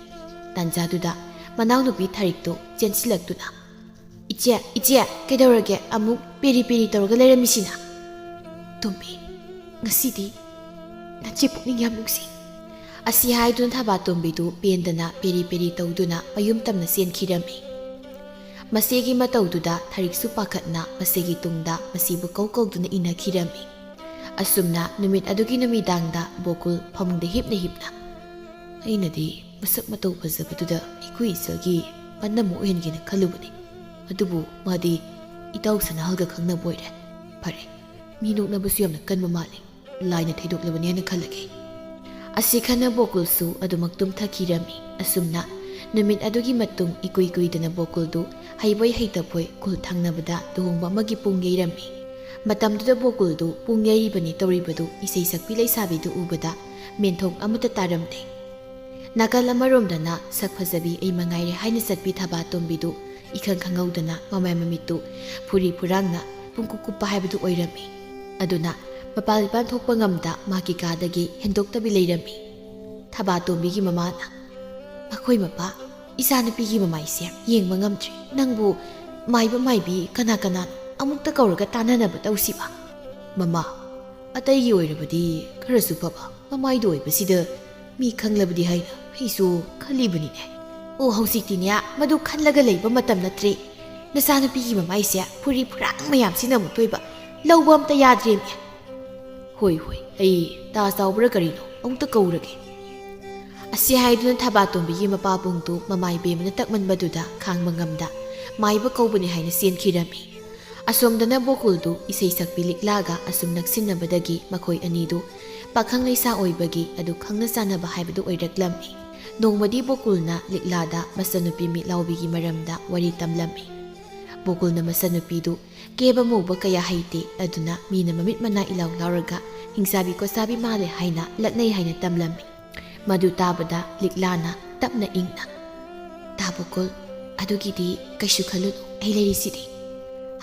ꯇꯥꯟꯖꯥꯗꯨꯗ ꯃꯅꯥꯎꯅꯨꯄꯤ ꯊꯔꯤꯛꯇꯣ ꯆꯦꯟꯁꯤꯜꯂꯛꯇꯨꯅ, "ꯏꯆꯦ, ꯏꯆꯦ, ꯀꯩꯗꯧꯔꯒꯦ ꯑꯃꯨꯛ ꯄꯦꯔꯤ ꯄꯦꯔꯤ ꯇꯧꯔꯒ ꯂꯩꯔꯝꯃꯤꯁꯤꯅ?" "ꯇꯣꯝꯕꯤ, ꯉꯁꯤꯗꯤ ꯅꯆꯦ ꯄꯨꯛꯅꯤꯡ ꯌꯥꯝ ꯅꯨꯡꯁꯤ꯫" ꯑꯁꯤ ꯍꯥꯏꯗꯨꯅ ꯊꯕꯥꯇꯣꯝꯕꯤꯗꯨ ꯄꯦꯟꯗꯅ ꯄꯦꯔꯤ ꯄꯦꯔꯤ ꯇꯧꯗꯨꯅ ꯃꯌꯨꯝ ꯇꯝꯅ ꯆꯦꯟꯈꯤꯔꯝꯃꯤ꯫ ꯃꯆꯦꯒꯤ ꯃꯇꯧꯗꯨꯗ ꯊꯔꯤꯛꯁꯨ ꯄꯥꯈꯠꯅ ꯃꯆꯦꯒꯤ ꯇꯨꯡꯗ ꯃꯆꯦꯕꯨ ꯀꯧ ꯀꯧꯗꯨꯅ ꯏꯟꯅꯈꯤꯔꯝꯃꯤ꯫ ꯑꯁꯨꯝꯅ ꯅꯨꯃꯤꯠ ꯑꯗꯨꯒꯤ ꯅꯨꯃꯤꯗꯥꯡꯗ ꯕꯣꯀꯨꯜ ꯐꯃꯨꯡꯗ ꯍꯤꯞꯅ ꯍꯤꯞꯅ, "ꯑꯩꯅꯗꯤ ꯃꯁꯛ ꯃꯇꯧ ꯐꯖꯕꯗꯨꯗ ꯏꯀꯨꯏ ꯏꯆꯜꯒꯤ ꯄꯟꯗꯝ ꯑꯃ ꯑꯣꯏꯍꯟꯒꯦꯅ ꯈꯜꯂꯨꯕꯅꯤ꯫ ꯑꯗꯨꯕꯨ ꯃꯥꯗꯤ ꯏꯇꯥꯎ ꯁꯅꯥꯍꯜꯒ ꯈꯪꯅꯕ ꯑꯣꯏꯔꯦ꯫ ꯐꯔꯦ, ꯃꯤ ꯅꯣꯛꯅꯕꯁꯨ ꯌꯥꯝꯅ ꯀꯟꯕ ꯃꯥꯜꯂꯤ꯫ ꯂꯥꯏꯅ ꯊꯩꯗꯣꯛꯂꯕꯅꯤ ꯍꯥꯏꯅ ꯈꯜꯂꯒꯦ꯫" ꯑꯁꯤ ꯈꯟꯅ ꯕꯣꯀꯨꯜꯁꯨ ꯑꯗꯨꯃꯛ ꯇꯨꯝꯊꯈꯤꯔꯝꯃꯤ꯫ ꯑꯁꯨꯝꯅ ꯅꯨꯃꯤꯠ ꯑꯗꯨꯒꯤ ꯃꯇꯨꯡ ꯏꯀꯨꯏ ꯀꯨꯏꯗꯅ ꯕꯣꯀꯨꯜꯗꯨ ꯍꯩꯕꯣꯏ ꯍꯩꯇꯕꯣꯏ ꯈꯨꯜ ꯊꯪꯅꯕꯗ ꯂꯨꯍꯣꯡꯕ ꯑꯃꯒꯤ ꯄꯨꯡ ꯌꯩꯔꯝꯃꯤ꯫ ꯃꯇꯝꯗꯨꯗ ꯕꯣꯀꯨꯜꯗꯨ ꯄꯨꯡ ꯌꯩꯔꯤꯕꯅꯤ ꯇꯧꯔꯤꯕꯗꯨ ꯏꯁꯩ ꯁꯛꯄꯤ ꯂꯩꯁꯥꯕꯤꯗꯨ ꯎꯕꯗ ꯃꯦꯟꯊꯣꯡ ꯑꯃꯠꯇ ꯇꯥꯔꯝꯗꯦ꯫ ꯅꯥꯀꯜ ꯑꯃꯔꯣꯝꯗꯅ ꯁꯛ ꯐꯖꯕꯤ ꯑꯩ ꯃꯉꯥꯏꯔꯦ ꯍꯥꯏꯅ ꯆꯠꯄꯤ ꯊꯕꯥꯇꯣꯝꯕꯤꯗꯨ ꯏꯈꯪ ꯈꯪꯍꯧꯗꯅ ꯃꯃꯥꯏ ꯃꯃꯤꯠꯇꯨ ꯐꯨꯔꯤ ꯐꯨꯔꯥꯡꯅ ꯄꯨꯡꯀꯨꯞ ꯀꯨꯞꯄ ꯍꯥꯏꯕꯗꯨ ꯑꯣꯏꯔꯝꯃꯤ꯫ ꯑꯗꯨꯅ ꯃꯄꯥꯟ ꯏꯄꯥꯟ ꯊꯣꯛꯄ ꯉꯝꯗ ꯃꯍꯥꯛꯀꯤ ꯀꯥꯗꯒꯤ ꯍꯦꯟꯗꯣꯛꯇꯕꯤ ꯂꯩꯔꯝꯃꯤ꯫ ꯊꯕꯥꯇꯣꯝꯕꯤꯒꯤ ꯃꯃꯥꯅ, "ꯃꯈꯣꯏ ꯃꯄꯥ, ꯏꯆꯥꯅꯨꯄꯤꯒꯤ ꯃꯃꯥꯏꯁꯦ ꯌꯦꯡꯕ ꯉꯝꯗ꯭ꯔꯦ꯫ ꯅꯪꯕꯨ ꯃꯥꯏꯕ ꯃꯥꯏꯕꯤ ꯀꯅꯥ ꯀꯅꯥꯅꯣ ꯑꯃꯨꯛꯇ ꯀꯧꯔꯒ ꯇꯥꯟꯅꯅꯕ ꯇꯧꯁꯤꯕ꯫" "ꯃꯃꯥ, ꯑꯇꯩꯒꯤ ꯑꯣꯏꯔꯕꯗꯤ ꯈꯔꯁꯨ ꯐꯕ, ꯃꯃꯥꯏꯗ ꯑꯣꯏꯕꯁꯤꯗ ꯃꯤ ꯈꯪꯂꯕꯗꯤ ꯍꯥꯏꯅ ꯑꯩꯁꯨ ꯈꯜꯂꯤꯕꯅꯤꯅꯦ꯫" "ꯑꯣ, ꯍꯧꯖꯤꯛꯇꯤꯅꯦ ꯃꯗꯨ ꯈꯜꯂꯒ ꯂꯩꯕ ꯃꯇꯝ ꯅꯠꯇ꯭ꯔꯦ꯫ ꯅꯆꯥꯅꯨꯄꯤꯒꯤ ꯃꯃꯥꯏꯁꯦ ꯐꯨꯔꯤ ꯐꯨꯔꯥꯡ ꯃꯌꯥꯝꯁꯤꯅ ꯑꯃꯨꯛꯇꯣꯏꯕ ꯂꯧꯕ ꯑꯝꯇ ꯌꯥꯗ꯭ꯔꯦꯅꯦ꯫" "ꯍꯣꯏ, ꯍꯣꯏ, ꯑꯩ ꯇꯥ ꯆꯥꯎꯕ꯭ꯔꯥ ꯀꯔꯤꯅꯣ ꯑꯃꯨꯛꯇ ꯀꯧꯔꯒꯦ꯫" ꯑꯁꯤ ꯍꯥꯏꯗꯨꯅ ꯊꯕꯥꯇꯣꯝꯕꯤꯒꯤ ꯃꯄꯥꯕꯨꯡꯗꯨ ꯃꯃꯥꯏ ꯕꯦꯝꯃꯅ ꯇꯛꯃꯟꯕꯗꯨꯗ ꯈꯥꯡꯕ ꯉꯝꯗ ꯃꯥꯏꯕ ꯀꯧꯕꯅꯤ ꯍꯥꯏꯅ ꯆꯦꯟꯈꯤꯔꯝꯃꯤ꯫ ꯑꯁꯣꯝꯗꯅ ꯕꯣꯀꯨꯜꯗꯨ ꯏꯁꯩ ꯁꯛꯄꯤ ꯂꯤꯛꯂꯥꯒ ꯑꯁꯨꯝ ꯅꯛꯁꯤꯟꯅꯕꯗꯒꯤ ꯃꯈꯣꯏ ꯑꯅꯤꯗꯨ ꯄꯥꯈꯪ ꯂꯩꯁꯥ ꯑꯣꯏꯕꯒꯤ ꯑꯗꯨ ꯈꯪꯅ ꯆꯥꯟꯅꯕ ꯍꯥꯏꯕꯗꯨ ꯑꯣꯏꯔꯛꯂꯝꯃꯤ꯫ ꯅꯣꯡꯃꯗꯤ ꯕꯣꯀꯨꯜꯅ ꯂꯤꯛꯂꯥꯗ ꯃꯆꯟꯅꯨꯄꯤ ꯃꯤꯠꯂꯥꯎꯕꯤꯒꯤ ꯃꯔꯝꯗ ꯋꯥꯔꯤ ꯇꯝꯂꯝꯃꯤ꯫ ꯕꯣꯀꯨꯜꯅ ꯃꯆꯟꯅꯨꯄꯤꯗꯨ ꯀꯦꯕ ꯃꯧꯕ ꯀꯌꯥ ꯍꯩꯇꯦ, ꯑꯗꯨꯅ ꯃꯤꯅ ꯃꯃꯤꯠ ꯃꯅꯥ ꯏꯂꯥꯎ ꯂꯥꯎꯔꯒ ꯍꯤꯡꯆꯥꯕꯤ ꯈꯣꯠꯆꯥꯕꯤ ꯃꯥꯜꯂꯦ ꯍꯥꯏꯅ ꯂꯛꯅꯩ ꯍꯥꯏꯅ ꯇꯝꯂꯝꯃꯤ꯫ ꯃꯗꯨ ꯇꯥꯕꯗ ꯂꯤꯛꯂꯥꯅ ꯇꯞꯅ ꯏꯪꯅ, "ꯇꯥ ꯕꯣꯀꯨꯜ, ꯑꯗꯨꯒꯤꯗꯤ ꯀꯩꯁꯨ ꯈꯜꯂꯨꯅꯨ, ꯑꯩ ꯂꯩꯔꯤꯁꯤꯗꯤ꯫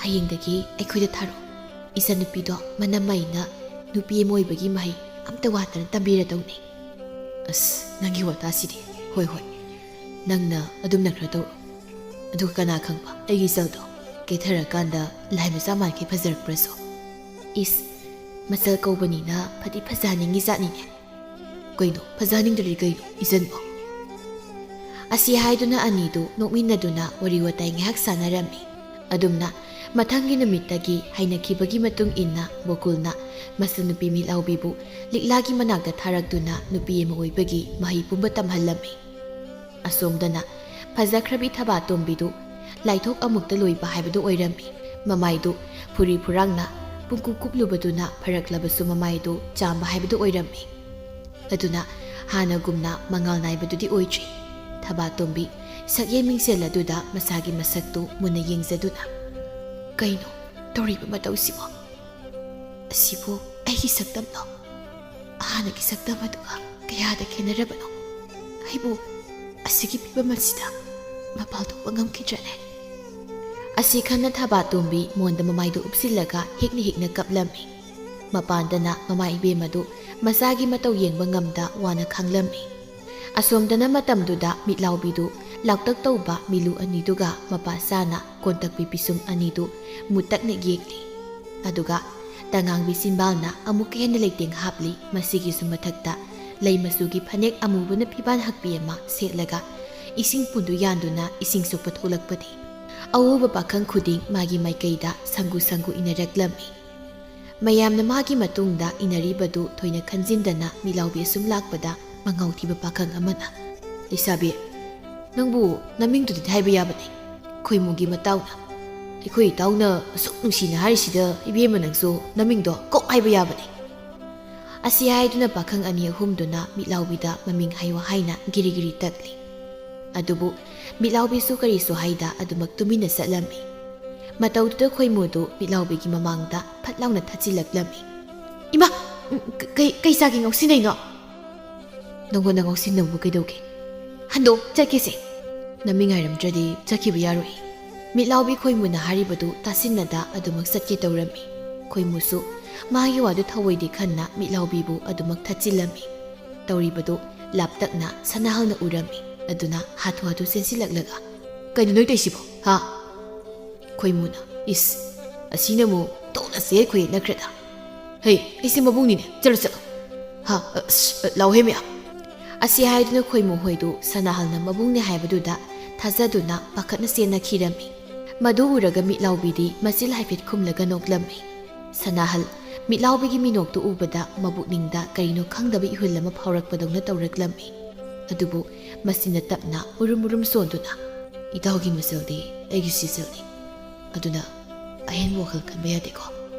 ꯍꯌꯦꯡꯗꯒꯤ ꯑꯩꯈꯣꯏꯗ ꯊꯥꯔꯛꯑꯣ꯫ ꯏꯆꯟꯅꯨꯄꯤꯗꯣ ꯃꯅꯝꯃꯩꯅ ꯅꯨꯄꯤ ꯑꯃ ꯑꯣꯏꯕꯒꯤ ꯃꯍꯩ ꯑꯝꯇ ꯋꯥꯠꯇꯅ ꯇꯝꯕꯤꯔꯗꯧꯅꯤ꯫ ꯑꯁ, ꯅꯪꯒꯤ ꯋꯥꯇꯥꯁꯤꯗꯤ꯫ ꯍꯣꯏ, ꯍꯣꯏ, ꯅꯪꯅ ꯑꯗꯨꯝꯅ ꯈꯔ ꯇꯧꯔꯣ꯫ ꯑꯗꯨꯒ ꯀꯅꯥ ꯈꯪꯕ, ꯑꯩꯒꯤ ꯏꯆꯜꯗꯣ ꯀꯦꯊꯔꯀꯥꯟꯗ ꯂꯥꯏ ꯃꯆꯥ ꯃꯥꯟꯈꯩ ꯐꯖꯔꯛꯄ꯭ꯔꯁꯨ꯫ ꯏꯁ, ꯃꯆꯜ ꯀꯧꯕꯅꯤꯅ ꯐꯗꯤ ꯐꯖꯍꯟꯅꯤꯡꯉꯤ ꯖꯥꯠꯅꯤꯅꯦ꯫ ꯀꯩꯅꯣ, ꯐꯖꯍꯟꯅꯤꯡꯗ꯭ꯔꯗꯤ ꯀꯩꯅꯣ, ꯏꯆꯟꯕꯣ? ꯑꯁꯤ ꯍꯥꯏꯗꯨꯅ ꯑꯅꯤꯗꯨ ꯅꯣꯛꯃꯤꯟꯅꯗꯨꯅ ꯋꯥꯔꯤ ꯋꯥꯇꯥꯏ ꯉꯥꯏꯍꯥꯛ ꯁꯥꯟꯅꯔꯝꯃꯤ꯫ ꯑꯗꯨꯝꯅ ꯃꯊꯪꯒꯤ ꯅꯨꯃꯤꯠꯇꯒꯤ ꯍꯩꯅꯈꯤꯕꯒꯤ ꯃꯇꯨꯡ ꯏꯟꯅ ꯒꯣꯀꯨꯜꯅ ꯃꯆꯟꯅꯨꯄꯤ ꯃꯤꯠꯂꯥꯎꯕꯤꯕꯨ ꯂꯤꯛꯂꯥꯒꯤ ꯃꯅꯥꯛꯇ ꯊꯥꯔꯛꯇꯨꯅ ꯅꯨꯄꯤ ꯑꯃ ꯑꯣꯏꯕꯒꯤ ꯃꯍꯩ ꯄꯨꯝꯕ ꯇꯝꯍꯜꯂꯝꯃꯤ꯫ ꯑꯁꯣꯝꯗꯅ ꯐꯖꯈ꯭ꯔꯕꯤ ꯊꯕꯥꯇꯣꯝꯕꯤꯗꯨ ꯂꯥꯏꯊꯣꯛ ꯑꯃꯨꯛꯇ ꯂꯣꯏꯕ ꯍꯥꯏꯕꯗꯨ ꯑꯣꯏꯔꯝꯃꯤ꯫ ꯃꯃꯥꯏꯗꯨ ꯐꯨꯔꯤ ꯐꯨꯔꯥꯡꯅ ꯄꯨꯡꯀꯨꯞ ꯀꯨꯞꯂꯨꯕꯗꯨꯅ ꯐꯔꯛꯂꯕꯁꯨ ꯃꯃꯥꯏꯗꯨ ꯆꯥꯝꯕ ꯍꯥꯏꯕꯗꯨ ꯑꯣꯏꯔꯝꯃꯤ꯫ ꯑꯗꯨꯅ ꯍꯥꯟꯅꯒꯨꯝꯅ ꯃꯉꯥꯜ ꯅꯥꯏꯕꯗꯨꯗꯤ ꯑꯣꯏꯗ꯭ꯔꯤ꯫ ꯊꯕꯥꯇꯣꯝꯕꯤ ꯁꯛꯌꯦꯡ ꯃꯤꯡꯁꯦꯜ ꯑꯗꯨꯗ ꯃꯁꯥꯒꯤ ꯃꯁꯛꯇꯨ ꯃꯨꯟꯅ ꯌꯦꯡꯖꯗꯨꯅ, "ꯀꯩꯅꯣ ꯇꯧꯔꯤꯕ ꯃꯇꯧꯁꯤꯕꯣ? ꯑꯁꯤꯕꯨ ꯑꯩꯒꯤ ꯁꯛꯇꯝꯂꯣ? ꯍꯥꯟꯅꯒꯤ ꯁꯛꯇꯝ ꯑꯗꯨꯒ ꯀꯌꯥꯗ ꯈꯦꯠꯅꯔꯕꯅꯣ? ꯑꯩꯕꯨ ꯑꯁꯤꯒꯤ ꯐꯤꯕꯝ ꯑꯁꯤꯗ ꯃꯄꯥꯜ ꯊꯣꯛꯄ ꯉꯝꯈꯤꯗ꯭ꯔꯅꯦ?" ꯑꯁꯤ ꯈꯟꯅ ꯊꯕꯥꯇꯣꯝꯕꯤ ꯃꯣꯟꯗ ꯃꯃꯥꯏꯗꯨ ꯎꯞꯁꯤꯜꯂꯒ ꯍꯤꯛꯅ ꯍꯤꯛꯅ ꯀꯞꯂꯝꯃꯤ꯫ ꯃꯄꯥꯟꯗꯅ ꯃꯃꯥ ꯏꯕꯦꯝꯃꯗꯨ ꯃꯆꯥꯒꯤ ꯃꯇꯧ ꯌꯦꯡꯕ ꯉꯝꯗ ꯋꯥꯅ ꯈꯥꯡꯂꯝꯃꯤ꯫ ꯑꯁꯣꯝꯗꯅ ꯃꯇꯝꯗꯨꯗ ꯃꯤꯠꯂꯥꯎꯕꯤꯗꯨ ꯂꯥꯎꯇꯛ ꯇꯧꯕ ꯃꯤꯂꯨ ꯑꯅꯤꯗꯨꯒ ꯃꯄꯥ ꯆꯥꯅ ꯀꯣꯟꯇꯛꯄꯤ ꯄꯤꯁꯨꯝ ꯑꯅꯤꯗꯨ ꯃꯨꯇꯛꯅ ꯌꯦꯛꯂꯤ꯫ ꯑꯗꯨꯒ ꯇꯉꯥꯡꯕꯤ ꯆꯤꯟꯕꯥꯜꯅ ꯑꯃꯨꯛꯀ ꯍꯦꯟꯅ ꯂꯩꯇꯦꯡ ꯍꯥꯞꯂꯤ꯫ ꯃꯁꯤꯒꯤꯁꯨ ꯃꯊꯛꯇ ꯂꯩ ꯃꯆꯨꯒꯤ ꯐꯅꯦꯛ ꯑꯃꯨꯕꯅ ꯐꯤꯕꯥꯟ ꯍꯛꯄꯤ ꯑꯃ ꯁꯦꯠꯂꯒ ꯏꯁꯤꯡ ꯄꯨꯟꯗꯨ ꯌꯥꯟꯗꯨꯅ ꯏꯁꯤꯡ ꯁꯣꯛꯄ ꯊꯣꯛꯂꯛꯄꯅꯤ꯫ ꯑꯎꯕ ꯄꯥꯈꯪ ꯈꯨꯗꯤꯡ ꯃꯥꯒꯤ ꯃꯥꯏꯀꯩꯗ ꯁꯪꯒꯨ ꯁꯪꯒꯨ ꯏꯟꯅꯔꯛꯂꯝꯃꯤ꯫ ꯃꯌꯥꯝꯅ ꯃꯥꯒꯤ ꯃꯇꯨꯡꯗ ꯏꯟꯅꯔꯤꯕꯗꯨ ꯊꯣꯏꯅ ꯈꯟꯖꯤꯟꯗꯅ ꯃꯤꯠꯂꯥꯎꯕꯤ ꯑꯁꯨꯝ ꯂꯥꯛꯄꯗ ꯃꯉꯥꯎ ꯊꯤꯕ ꯄꯥꯈꯪ ꯑꯃꯅ, "ꯂꯩꯁꯥꯕꯤ, ꯅꯪꯕꯨ ꯅꯃꯤꯡꯗꯨꯗꯤ ꯍꯥꯏꯕ ꯌꯥꯕꯅꯤ, ꯈꯣꯏꯃꯨꯒꯤ ꯃꯇꯥꯎꯅ꯫ ꯑꯩꯈꯣꯏ ꯏꯇꯥꯎꯅ ꯑꯁꯨꯛ ꯅꯨꯡꯁꯤꯅ ꯍꯥꯏꯔꯤꯁꯤꯗ ꯏꯕꯦꯝꯃ ꯅꯪꯁꯨ ꯅꯃꯤꯡꯗꯣ ꯀꯣꯛ ꯍꯥꯏꯕ ꯌꯥꯕꯅꯤ꯫" ꯑꯁꯤ ꯍꯥꯏꯗꯨꯅ ꯄꯥꯈꯪ ꯑꯅꯤ ꯑꯍꯨꯝꯗꯨꯅ ꯃꯤꯠꯂꯥꯎꯕꯤꯗ ꯃꯃꯤꯡ ꯍꯥꯏꯌꯨ ꯍꯥꯏꯅ ꯒꯤꯔꯤ ꯒꯤꯔꯤ ꯇꯛꯂꯤ꯫ ꯑꯗꯨꯕꯨ ꯃꯤꯠꯂꯥꯎꯕꯤꯁꯨ ꯀꯔꯤꯁꯨ ꯍꯥꯏꯗ ꯑꯗꯨꯃꯛ ꯇꯨꯃꯤꯟꯅ ꯆꯠꯂꯝꯃꯤ꯫ ꯃꯇꯧꯗꯨꯗ ꯈꯣꯏꯃꯨꯗꯨ ꯃꯤꯠꯂꯥꯎꯕꯤꯒꯤ ꯃꯃꯥꯡꯗ ꯐꯠ ꯂꯥꯎꯅ ꯊꯠꯆꯤꯜꯂꯛꯂꯝꯃꯤ꯫ "ꯏꯃꯥ! ꯎꯝ, ꯀ-, ꯀꯩ, ꯀꯩ ꯆꯥꯒꯦ ꯉꯥꯎꯁꯤꯟꯅꯩꯅꯣ?" "ꯅꯪꯉꯣꯟꯗ ꯉꯥꯎꯁꯤꯟꯅꯕꯕꯨ ꯀꯩꯗꯧꯒꯦ? ꯍꯟꯗꯣ, ꯆꯠꯀꯦꯁꯦ꯫ ꯅꯃꯤꯡ ꯍꯥꯏꯔꯝꯗ꯭ꯔꯗꯤ ꯆꯠꯈꯤꯕ ꯌꯥꯔꯣꯏ꯫" ꯃꯤꯠꯂꯥꯎꯕꯤ ꯈꯣꯏꯃꯨꯅ ꯍꯥꯏꯔꯤꯕꯗꯨ ꯇꯥꯁꯤꯟꯅꯗ ꯑꯗꯨꯃꯛ ꯆꯠꯀꯦ ꯇꯧꯔꯝꯃꯤ꯫ ꯈꯣꯏꯃꯨꯁꯨ ꯃꯥꯒꯤ ꯋꯥꯗꯨ ꯊꯧꯑꯣꯏꯗꯦ ꯈꯟꯅ ꯃꯤꯠꯂꯥꯎꯕꯤꯕꯨ ꯑꯗꯨꯃꯛ ꯊꯠꯆꯤꯜꯂꯝꯃꯤ꯫ ꯇꯧꯔꯤꯕꯗꯨ ꯂꯥꯞꯇꯛꯅ ꯁꯅꯥꯍꯜꯅ ꯎꯔꯝꯃꯤ꯫ ꯑꯗꯨꯅ ꯍꯥꯊꯨ ꯍꯥꯊꯨ ꯆꯦꯟꯁꯤꯜꯂꯛꯂꯒ, "ꯀꯩꯅꯣ ꯅꯣꯏ ꯇꯧꯏꯁꯤꯕꯣ, ꯍꯥ?" ꯈꯣꯏꯃꯨꯅ, "ꯏꯁ, ꯑꯁꯤꯅ ꯑꯃꯨꯛ ꯇꯧꯅꯁꯦ ꯑꯩꯈꯣꯏ ꯅꯠꯈ꯭ꯔꯦꯗ꯫ ꯍꯩ, ꯑꯩꯁꯦ ꯃꯕꯨꯡꯅꯤꯅꯦ, ꯆꯠꯂꯣ ꯆꯠꯂꯣ꯫ ꯍꯥ, ꯑꯁ, ꯂꯥꯎꯍꯦ ꯃꯌꯥꯝ꯫" ꯑꯁꯤ ꯍꯥꯏꯗꯨꯅ ꯈꯣꯏꯃꯨ ꯍꯣꯏꯗꯨ ꯁꯅꯥꯍꯜꯅ ꯃꯕꯨꯡꯅꯤ ꯍꯥꯏꯕꯗꯨꯗ ꯊꯥꯖꯗꯨꯅ ꯄꯥꯈꯠꯅ ꯆꯦꯟꯅꯈꯤꯔꯝꯃꯤ꯫ ꯃꯗꯨ ꯎꯔꯒ ꯃꯤꯠꯂꯥꯎꯕꯤꯗꯤ ꯃꯆꯤꯜ ꯍꯥꯏꯐꯦꯠ ꯈꯨꯝꯂꯒ ꯅꯣꯛꯂꯝꯃꯤ꯫ ꯁꯅꯥꯍꯜ ꯃꯤꯠꯂꯥꯎꯕꯤꯒꯤ ꯃꯤꯅꯣꯛꯇꯨ ꯎꯕꯗ ꯃꯕꯨꯛꯅꯤꯡꯗ ꯀꯔꯤꯅꯣ ꯈꯪꯗꯕ ꯏꯍꯨꯜ ꯑꯃ ꯐꯥꯎꯔꯛꯄꯗꯧꯅ ꯇꯧꯔꯛꯂꯝꯃꯤ꯫ ꯑꯗꯨꯕꯨ ꯃꯆꯤꯟꯅ ꯇꯞꯅ ꯎꯔꯨꯝ ꯎꯔꯨꯝ ꯁꯣꯟꯗꯨꯅ, "ꯏꯇꯥꯎꯒꯤ ꯃꯆꯜꯗꯤ ꯑꯩꯒꯤ ꯁꯤꯖꯜꯅꯤ꯫ ꯑꯗꯨꯅ ꯑꯍꯦꯟꯕ ꯋꯥꯈꯜ ꯈꯟꯕ ꯌꯥꯗꯦꯀꯣ꯫"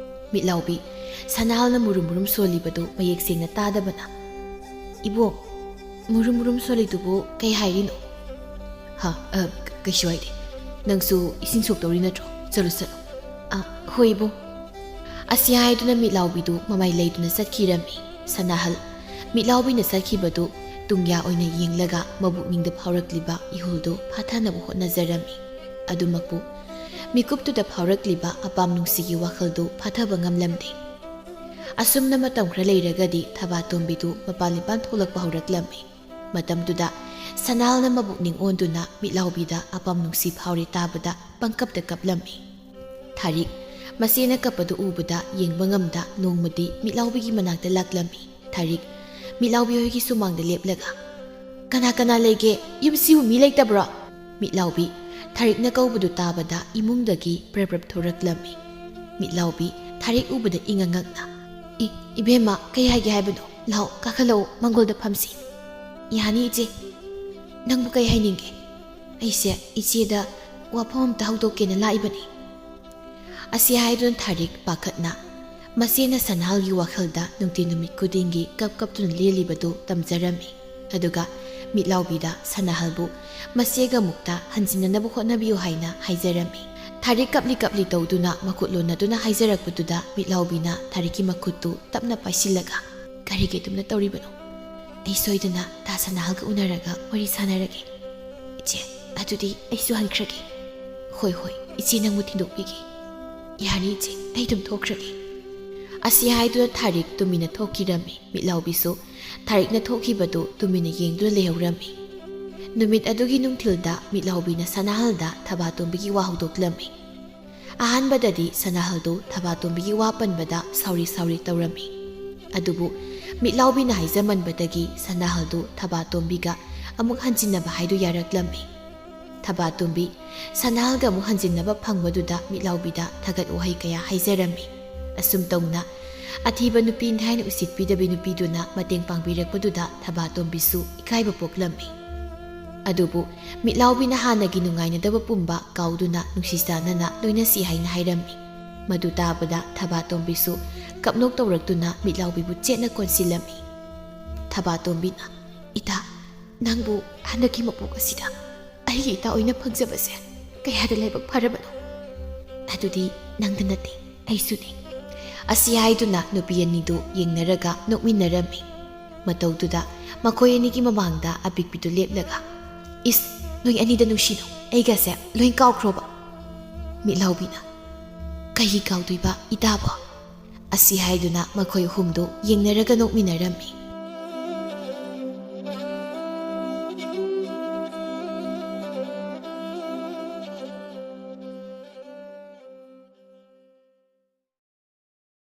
ꯃꯤꯠꯂꯥꯎꯕꯤ ꯁꯅꯥꯍꯜꯅ ꯃꯨꯔꯨꯝ ꯃꯨꯔꯨꯝ ꯁꯣꯜꯂꯤꯕꯗꯨ ꯃꯌꯦꯛ ꯁꯦꯡꯅ ꯇꯥꯗꯕꯅ, "ꯏꯕꯣ, ꯃꯨꯔꯨꯝ ꯃꯨꯔꯨꯝ ꯁꯣꯜꯂꯤꯗꯨꯕꯨ ꯀꯩ ꯍꯥꯏꯔꯤꯅꯣ?" "ꯍꯥ, ꯑ, ꯀ-, ꯀꯩꯁꯨ ꯍꯥꯏꯗꯦ꯫ ꯅꯪꯁꯨ ꯏꯁꯤꯡ ꯁꯣꯛꯇꯧꯔꯤ ꯅꯠꯇ꯭ꯔꯣ? ꯆꯠꯂꯣ, ꯆꯠꯂꯣ꯫" "ꯑ, ꯍꯣꯏ ꯏꯕꯣ꯫" ꯑꯁꯤ ꯍꯥꯏꯗꯨꯅ ꯃꯤꯠꯂꯥꯎꯕꯤꯗꯨ ꯃꯃꯥꯏ ꯂꯩꯗꯨꯅ ꯆꯠꯈꯤꯔꯝꯃꯤ꯫ ꯁꯅꯥꯍꯜ ꯃꯤꯠꯂꯥꯎꯕꯤꯅ ꯆꯠꯈꯤꯕꯗꯨ ꯇꯨꯡꯌꯥ ꯑꯣꯏꯅ ꯌꯦꯡꯂꯒ ꯃꯕꯨꯛꯅꯤꯡꯗ ꯐꯥꯎꯔꯛꯂꯤꯕ ꯏꯍꯨꯜꯗꯨ ꯐꯥꯊꯅꯕ ꯍꯣꯠꯅꯖꯔꯝꯃꯤ꯫ ꯑꯗꯨꯃꯛꯄꯨ ꯃꯤꯀꯨꯞꯇꯨꯗ ꯐꯥꯎꯔꯛꯂꯤꯕ ꯑꯄꯥꯝ ꯅꯨꯡꯁꯤꯒꯤ ꯋꯥꯈꯜꯗꯨ ꯐꯥꯊꯕ ꯉꯝꯂꯝꯗꯦ꯫ ꯑꯁꯨꯝꯅ ꯃꯇꯝ ꯈꯔ ꯂꯩꯔꯒꯗꯤ ꯊꯕꯥꯇꯣꯝꯕꯤꯗꯨ ꯃꯄꯥꯟ ꯏꯄꯥꯟ ꯊꯣꯛꯂꯛꯄ ꯍꯧꯔꯛꯂꯝꯃꯤ꯫ ꯃꯇꯝꯗꯨꯗ ꯁꯅꯥꯍꯜꯅ ꯃꯕꯨꯛꯅꯤꯡ ꯑꯣꯟꯗꯨꯅ ꯃꯤꯠꯂꯥꯎꯕꯤꯗ ꯑꯄꯥꯝ ꯅꯨꯡꯁꯤ ꯐꯥꯎꯔꯦ ꯇꯥꯕꯗ ꯄꯪꯀꯞꯇ ꯀꯞꯂꯝꯃꯤ꯫ ꯊꯥꯔꯤꯛ ꯃꯆꯦꯅ ꯀꯞꯄꯗꯨ ꯎꯕꯗ ꯌꯦꯡꯕ ꯉꯝꯗ ꯅꯣꯡꯃꯗꯤ ꯃꯤꯠꯂꯥꯎꯕꯤꯒꯤ ꯃꯅꯥꯛꯇ ꯂꯥꯛꯂꯝꯃꯤ꯫ ꯊꯥꯔꯤꯛ ꯃꯤꯠꯂꯥꯎꯕꯤ ꯍꯣꯏꯒꯤ ꯁꯨꯃꯥꯡꯗ ꯂꯦꯞꯂꯒ, "ꯀꯅꯥ ꯀꯅꯥ ꯂꯩꯒꯦ? ꯌꯨꯝꯁꯤꯕꯨ ꯃꯤ ꯂꯩꯇꯕ꯭ꯔꯣ?" ꯃꯤꯠꯂꯥꯎꯕꯤ ꯊꯥꯔꯤꯛꯅ ꯀꯧꯕꯗꯨ ꯇꯥꯕꯗ ꯏꯃꯨꯡꯗꯒꯤ ꯄ꯭ꯔꯞ ꯄ꯭ꯔꯞ ꯊꯣꯔꯛꯂꯝꯃꯤ꯫ ꯃꯤꯠꯂꯥꯎꯕꯤ ꯊꯥꯔꯤꯛ ꯎꯕꯗ ꯏꯉꯛ ꯉꯛꯅ, "ꯏ, ꯏꯕꯦꯝꯃ, ꯀꯩ ꯍꯥꯏꯒꯦ ꯍꯥꯏꯕꯅꯣ? ꯂꯥꯎ, ꯀꯥꯈꯠꯂꯛꯎ, ꯃꯪꯒꯣꯜꯗ ꯐꯝꯁꯤ꯫" "ꯌꯥꯅꯤ ꯏꯆꯦ꯫ ꯅꯪꯕꯨ ꯀꯩ ꯍꯥꯏꯅꯤꯡꯒꯦ?" "ꯑꯩꯁꯦ ꯏꯆꯦꯗ ꯋꯥꯐꯝ ꯑꯝꯇ ꯍꯧꯗꯣꯛꯀꯦꯅ ꯂꯥꯛꯏꯕꯅꯤ꯫" ꯑꯁꯤ ꯍꯥꯏꯗꯨꯅ ꯊꯥꯔꯤꯛ ꯄꯥꯈꯠꯅ ꯃꯆꯦꯅ ꯁꯅꯥꯍꯜꯒꯤ ꯋꯥꯈꯜꯗ ꯅꯨꯡꯇꯤ ꯅꯨꯃꯤꯠ ꯈꯨꯗꯤꯡꯒꯤ ꯀꯞ ꯀꯞꯇꯨꯅ ꯂꯦꯜꯂꯤꯕꯗꯨ ꯇꯝꯖꯔꯝꯃꯤ꯫ ꯑꯗꯨꯒ ꯃꯤꯠꯂꯥꯎꯕꯤꯗ ꯁꯅꯥꯍꯜꯕꯨ ꯃꯆꯦꯒ ꯑꯃꯨꯛꯇ ꯍꯟꯖꯤꯟꯅꯅꯕ ꯍꯣꯠꯅꯕꯤꯌꯨ ꯍꯥꯏꯅ ꯍꯥꯏꯖꯔꯝꯃꯤ꯫ ꯊꯥꯔꯤꯛ ꯀꯞꯂꯤ ꯀꯞꯂꯤ ꯇꯧꯗꯨꯅ ꯃꯈꯨꯠ ꯂꯣꯟꯅꯗꯨꯅ ꯍꯥꯏꯖꯔꯛꯄꯗꯨꯗ ꯃꯤꯠꯂꯥꯎꯕꯤꯅ ꯊꯥꯔꯤꯛꯀꯤ ꯃꯈꯨꯠꯇꯨ ꯇꯞꯅ ꯄꯥꯏꯁꯤꯜꯂꯒ, "ꯀꯔꯤꯒꯤ ꯑꯗꯨꯝꯅ ꯇꯧꯔꯤꯕꯅꯣ? ꯑꯩ ꯁꯣꯏꯗꯅ ꯇꯥ ꯁꯅꯥꯍꯜꯒ ꯎꯅꯔꯒ ꯋꯥꯔꯤ ꯁꯥꯟꯅꯔꯒꯦ꯫ ꯏꯆꯦ, ꯑꯗꯨꯗꯤ ꯑꯩꯁꯨ ꯍꯟꯈ꯭ꯔꯒꯦ꯫" "ꯍꯣꯏ, ꯍꯣꯏ, ꯏꯆꯦ ꯅꯪꯕꯨ ꯊꯤꯟꯗꯣꯛꯄꯤꯒꯦ꯫" "ꯌꯥꯅꯤ ꯏꯆꯦ, ꯑꯩ ꯑꯗꯨꯝ ꯊꯣꯛꯈ꯭ꯔꯒꯦ꯫" ꯑꯁꯤ ꯍꯥꯏꯗꯨꯅ ꯊꯥꯔꯤꯛ ꯇꯨꯃꯤꯟꯅ ꯊꯣꯛꯈꯤꯔꯝꯃꯤ꯫ ꯃꯤꯠꯂꯥꯎꯕꯤꯁꯨ ꯊꯥꯔꯤꯛꯅ ꯊꯣꯛꯈꯤꯕꯗꯨ ꯇꯨꯃꯤꯟꯅ ꯌꯦꯡꯗꯨꯅ ꯂꯩꯍꯧꯔꯝꯃꯤ꯫ ꯅꯨꯃꯤꯠ ꯑꯗꯨꯒꯤ ꯅꯨꯡꯊꯤꯜꯗ ꯃꯤꯠꯂꯥꯎꯕꯤꯅ ꯁꯅꯥꯍꯜꯗ ꯊꯕꯥꯇꯣꯝꯕꯤꯒꯤ ꯋꯥ ꯍꯧꯗꯣꯛꯂꯝꯃꯤ꯫ ꯑꯍꯥꯟꯕꯗꯗꯤ ꯁꯅꯥꯍꯜꯗꯨ ꯊꯕꯥꯇꯣꯝꯕꯤꯒꯤ ꯋꯥ ꯄꯟꯕꯗ ꯁꯥꯎꯔꯤ ꯁꯥꯎꯔꯤ ꯇꯧꯔꯝꯃꯤ꯫ ꯑꯗꯨꯕꯨ ꯃꯤꯠꯂꯥꯎꯕꯤꯅ ꯍꯥꯏꯖꯃꯟꯕꯗꯒꯤ ꯁꯅꯥꯍꯜꯗꯨ ꯊꯕꯥꯇꯣꯝꯕꯤꯒ ꯑꯃꯨꯛ ꯍꯟꯖꯤꯟꯅꯕ ꯍꯥꯏꯗꯨ ꯌꯥꯔꯛꯂꯝꯃꯤ꯫ ꯊꯕꯥꯇꯣꯝꯕꯤ ꯁꯅꯥꯍꯜꯒ ꯑꯃꯨꯛ ꯍꯟꯖꯤꯟꯅꯕ ꯐꯪꯕꯗꯨꯗ ꯃꯤꯠꯂꯥꯎꯕꯤꯗ ꯊꯥꯒꯠ ꯋꯥꯍꯩ ꯀꯌꯥ ꯍꯥꯏꯖꯔꯝꯃꯤ꯫ ꯑꯁꯨꯝ ꯇꯧꯅ ꯑꯊꯤꯕ ꯅꯨꯄꯤꯅꯤ ꯍꯥꯏꯅ ꯎꯁꯤꯠꯄꯤꯗꯕꯤ ꯅꯨꯄꯤꯗꯨꯅ ꯃꯇꯦꯡ ꯄꯥꯡꯕꯤꯔꯛꯄꯗꯨꯗ ꯊꯕꯥꯇꯣꯝꯕꯤꯁꯨ ꯏꯀꯥꯏꯕ ꯄꯣꯛꯂꯝꯃꯤ꯫ ꯑꯗꯨꯕꯨ ꯃꯤꯠꯂꯥꯎꯕꯤꯅ ꯍꯥꯟꯅꯒꯤ ꯅꯨꯡꯉꯥꯏꯅꯗꯕ ꯄꯨꯝꯕ ꯀꯥꯎꯗꯨꯅ ꯅꯨꯡꯁꯤ ꯆꯥꯟꯅꯅ ꯂꯣꯏꯅꯁꯤ ꯍꯥꯏꯅ ꯍꯥꯏꯔꯝꯃꯤ꯫ ꯃꯗꯨ ꯇꯥꯕꯗ ꯊꯕꯥꯇꯣꯝꯕꯤꯁꯨ ꯀꯞꯅꯣꯛ ꯇꯧꯔꯛꯇꯨꯅ ꯃꯤꯠꯂꯥꯎꯕꯤꯕꯨ ꯆꯦꯠꯅ ꯀꯣꯟꯁꯤꯜꯂꯝꯃꯤ꯫ ꯊꯕꯥꯇꯣꯝꯕꯤꯅ, "ꯏꯇꯥ, ꯅꯪꯕꯨ ꯍꯟꯗꯛꯀꯤ ꯃꯄꯣꯛ ꯑꯁꯤꯗ ꯑꯩꯒꯤ ꯏꯇꯥ ꯑꯣꯏꯅ ꯐꯪꯖꯕꯁꯦ ꯀꯌꯥꯗ ꯂꯥꯏꯕꯛ ꯐꯔꯕꯅꯣ꯫ ꯑꯗꯨꯗꯤ ꯅꯪꯗ ꯅꯠꯇꯦ, ꯑꯩꯁꯨꯅꯤ"꯫ ꯑꯁꯤ ꯍꯥꯏꯗꯨꯅ ꯅꯨꯄꯤ ꯑꯅꯤꯗꯨ ꯌꯦꯡꯅꯔꯒ ꯅꯣꯛꯃꯤꯟꯅꯔꯝꯃꯤ꯫ ꯃꯇꯧꯗꯨꯗ ꯃꯈꯣꯏ ꯑꯅꯤꯒꯤ ꯃꯃꯥꯡꯗ ꯑꯄꯤꯛꯄꯤꯗꯨ ꯂꯦꯞꯂꯒ, "ꯏꯁ, ꯅꯣꯏ ꯑꯅꯤꯗ ꯅꯨꯡꯁꯤꯅꯨ, ꯑꯩꯒꯁꯦ ꯂꯣꯏ ꯀꯥꯎꯈ꯭ꯔꯣꯕ"꯫ ꯃꯤꯠꯂꯥꯎꯕꯤꯅ, "ꯀꯩꯒꯤ ꯀꯥꯎꯗꯣꯏꯕ ꯏꯇꯥꯕꯣ?" ꯑꯁꯤ ꯍꯥꯏꯗꯨꯅ ꯃꯈꯣꯏ ꯑꯍꯨꯝꯗꯨ ꯌꯦꯡꯅꯔꯒ ꯅꯣꯛꯃꯤꯟꯅꯔꯝꯃꯤ꯫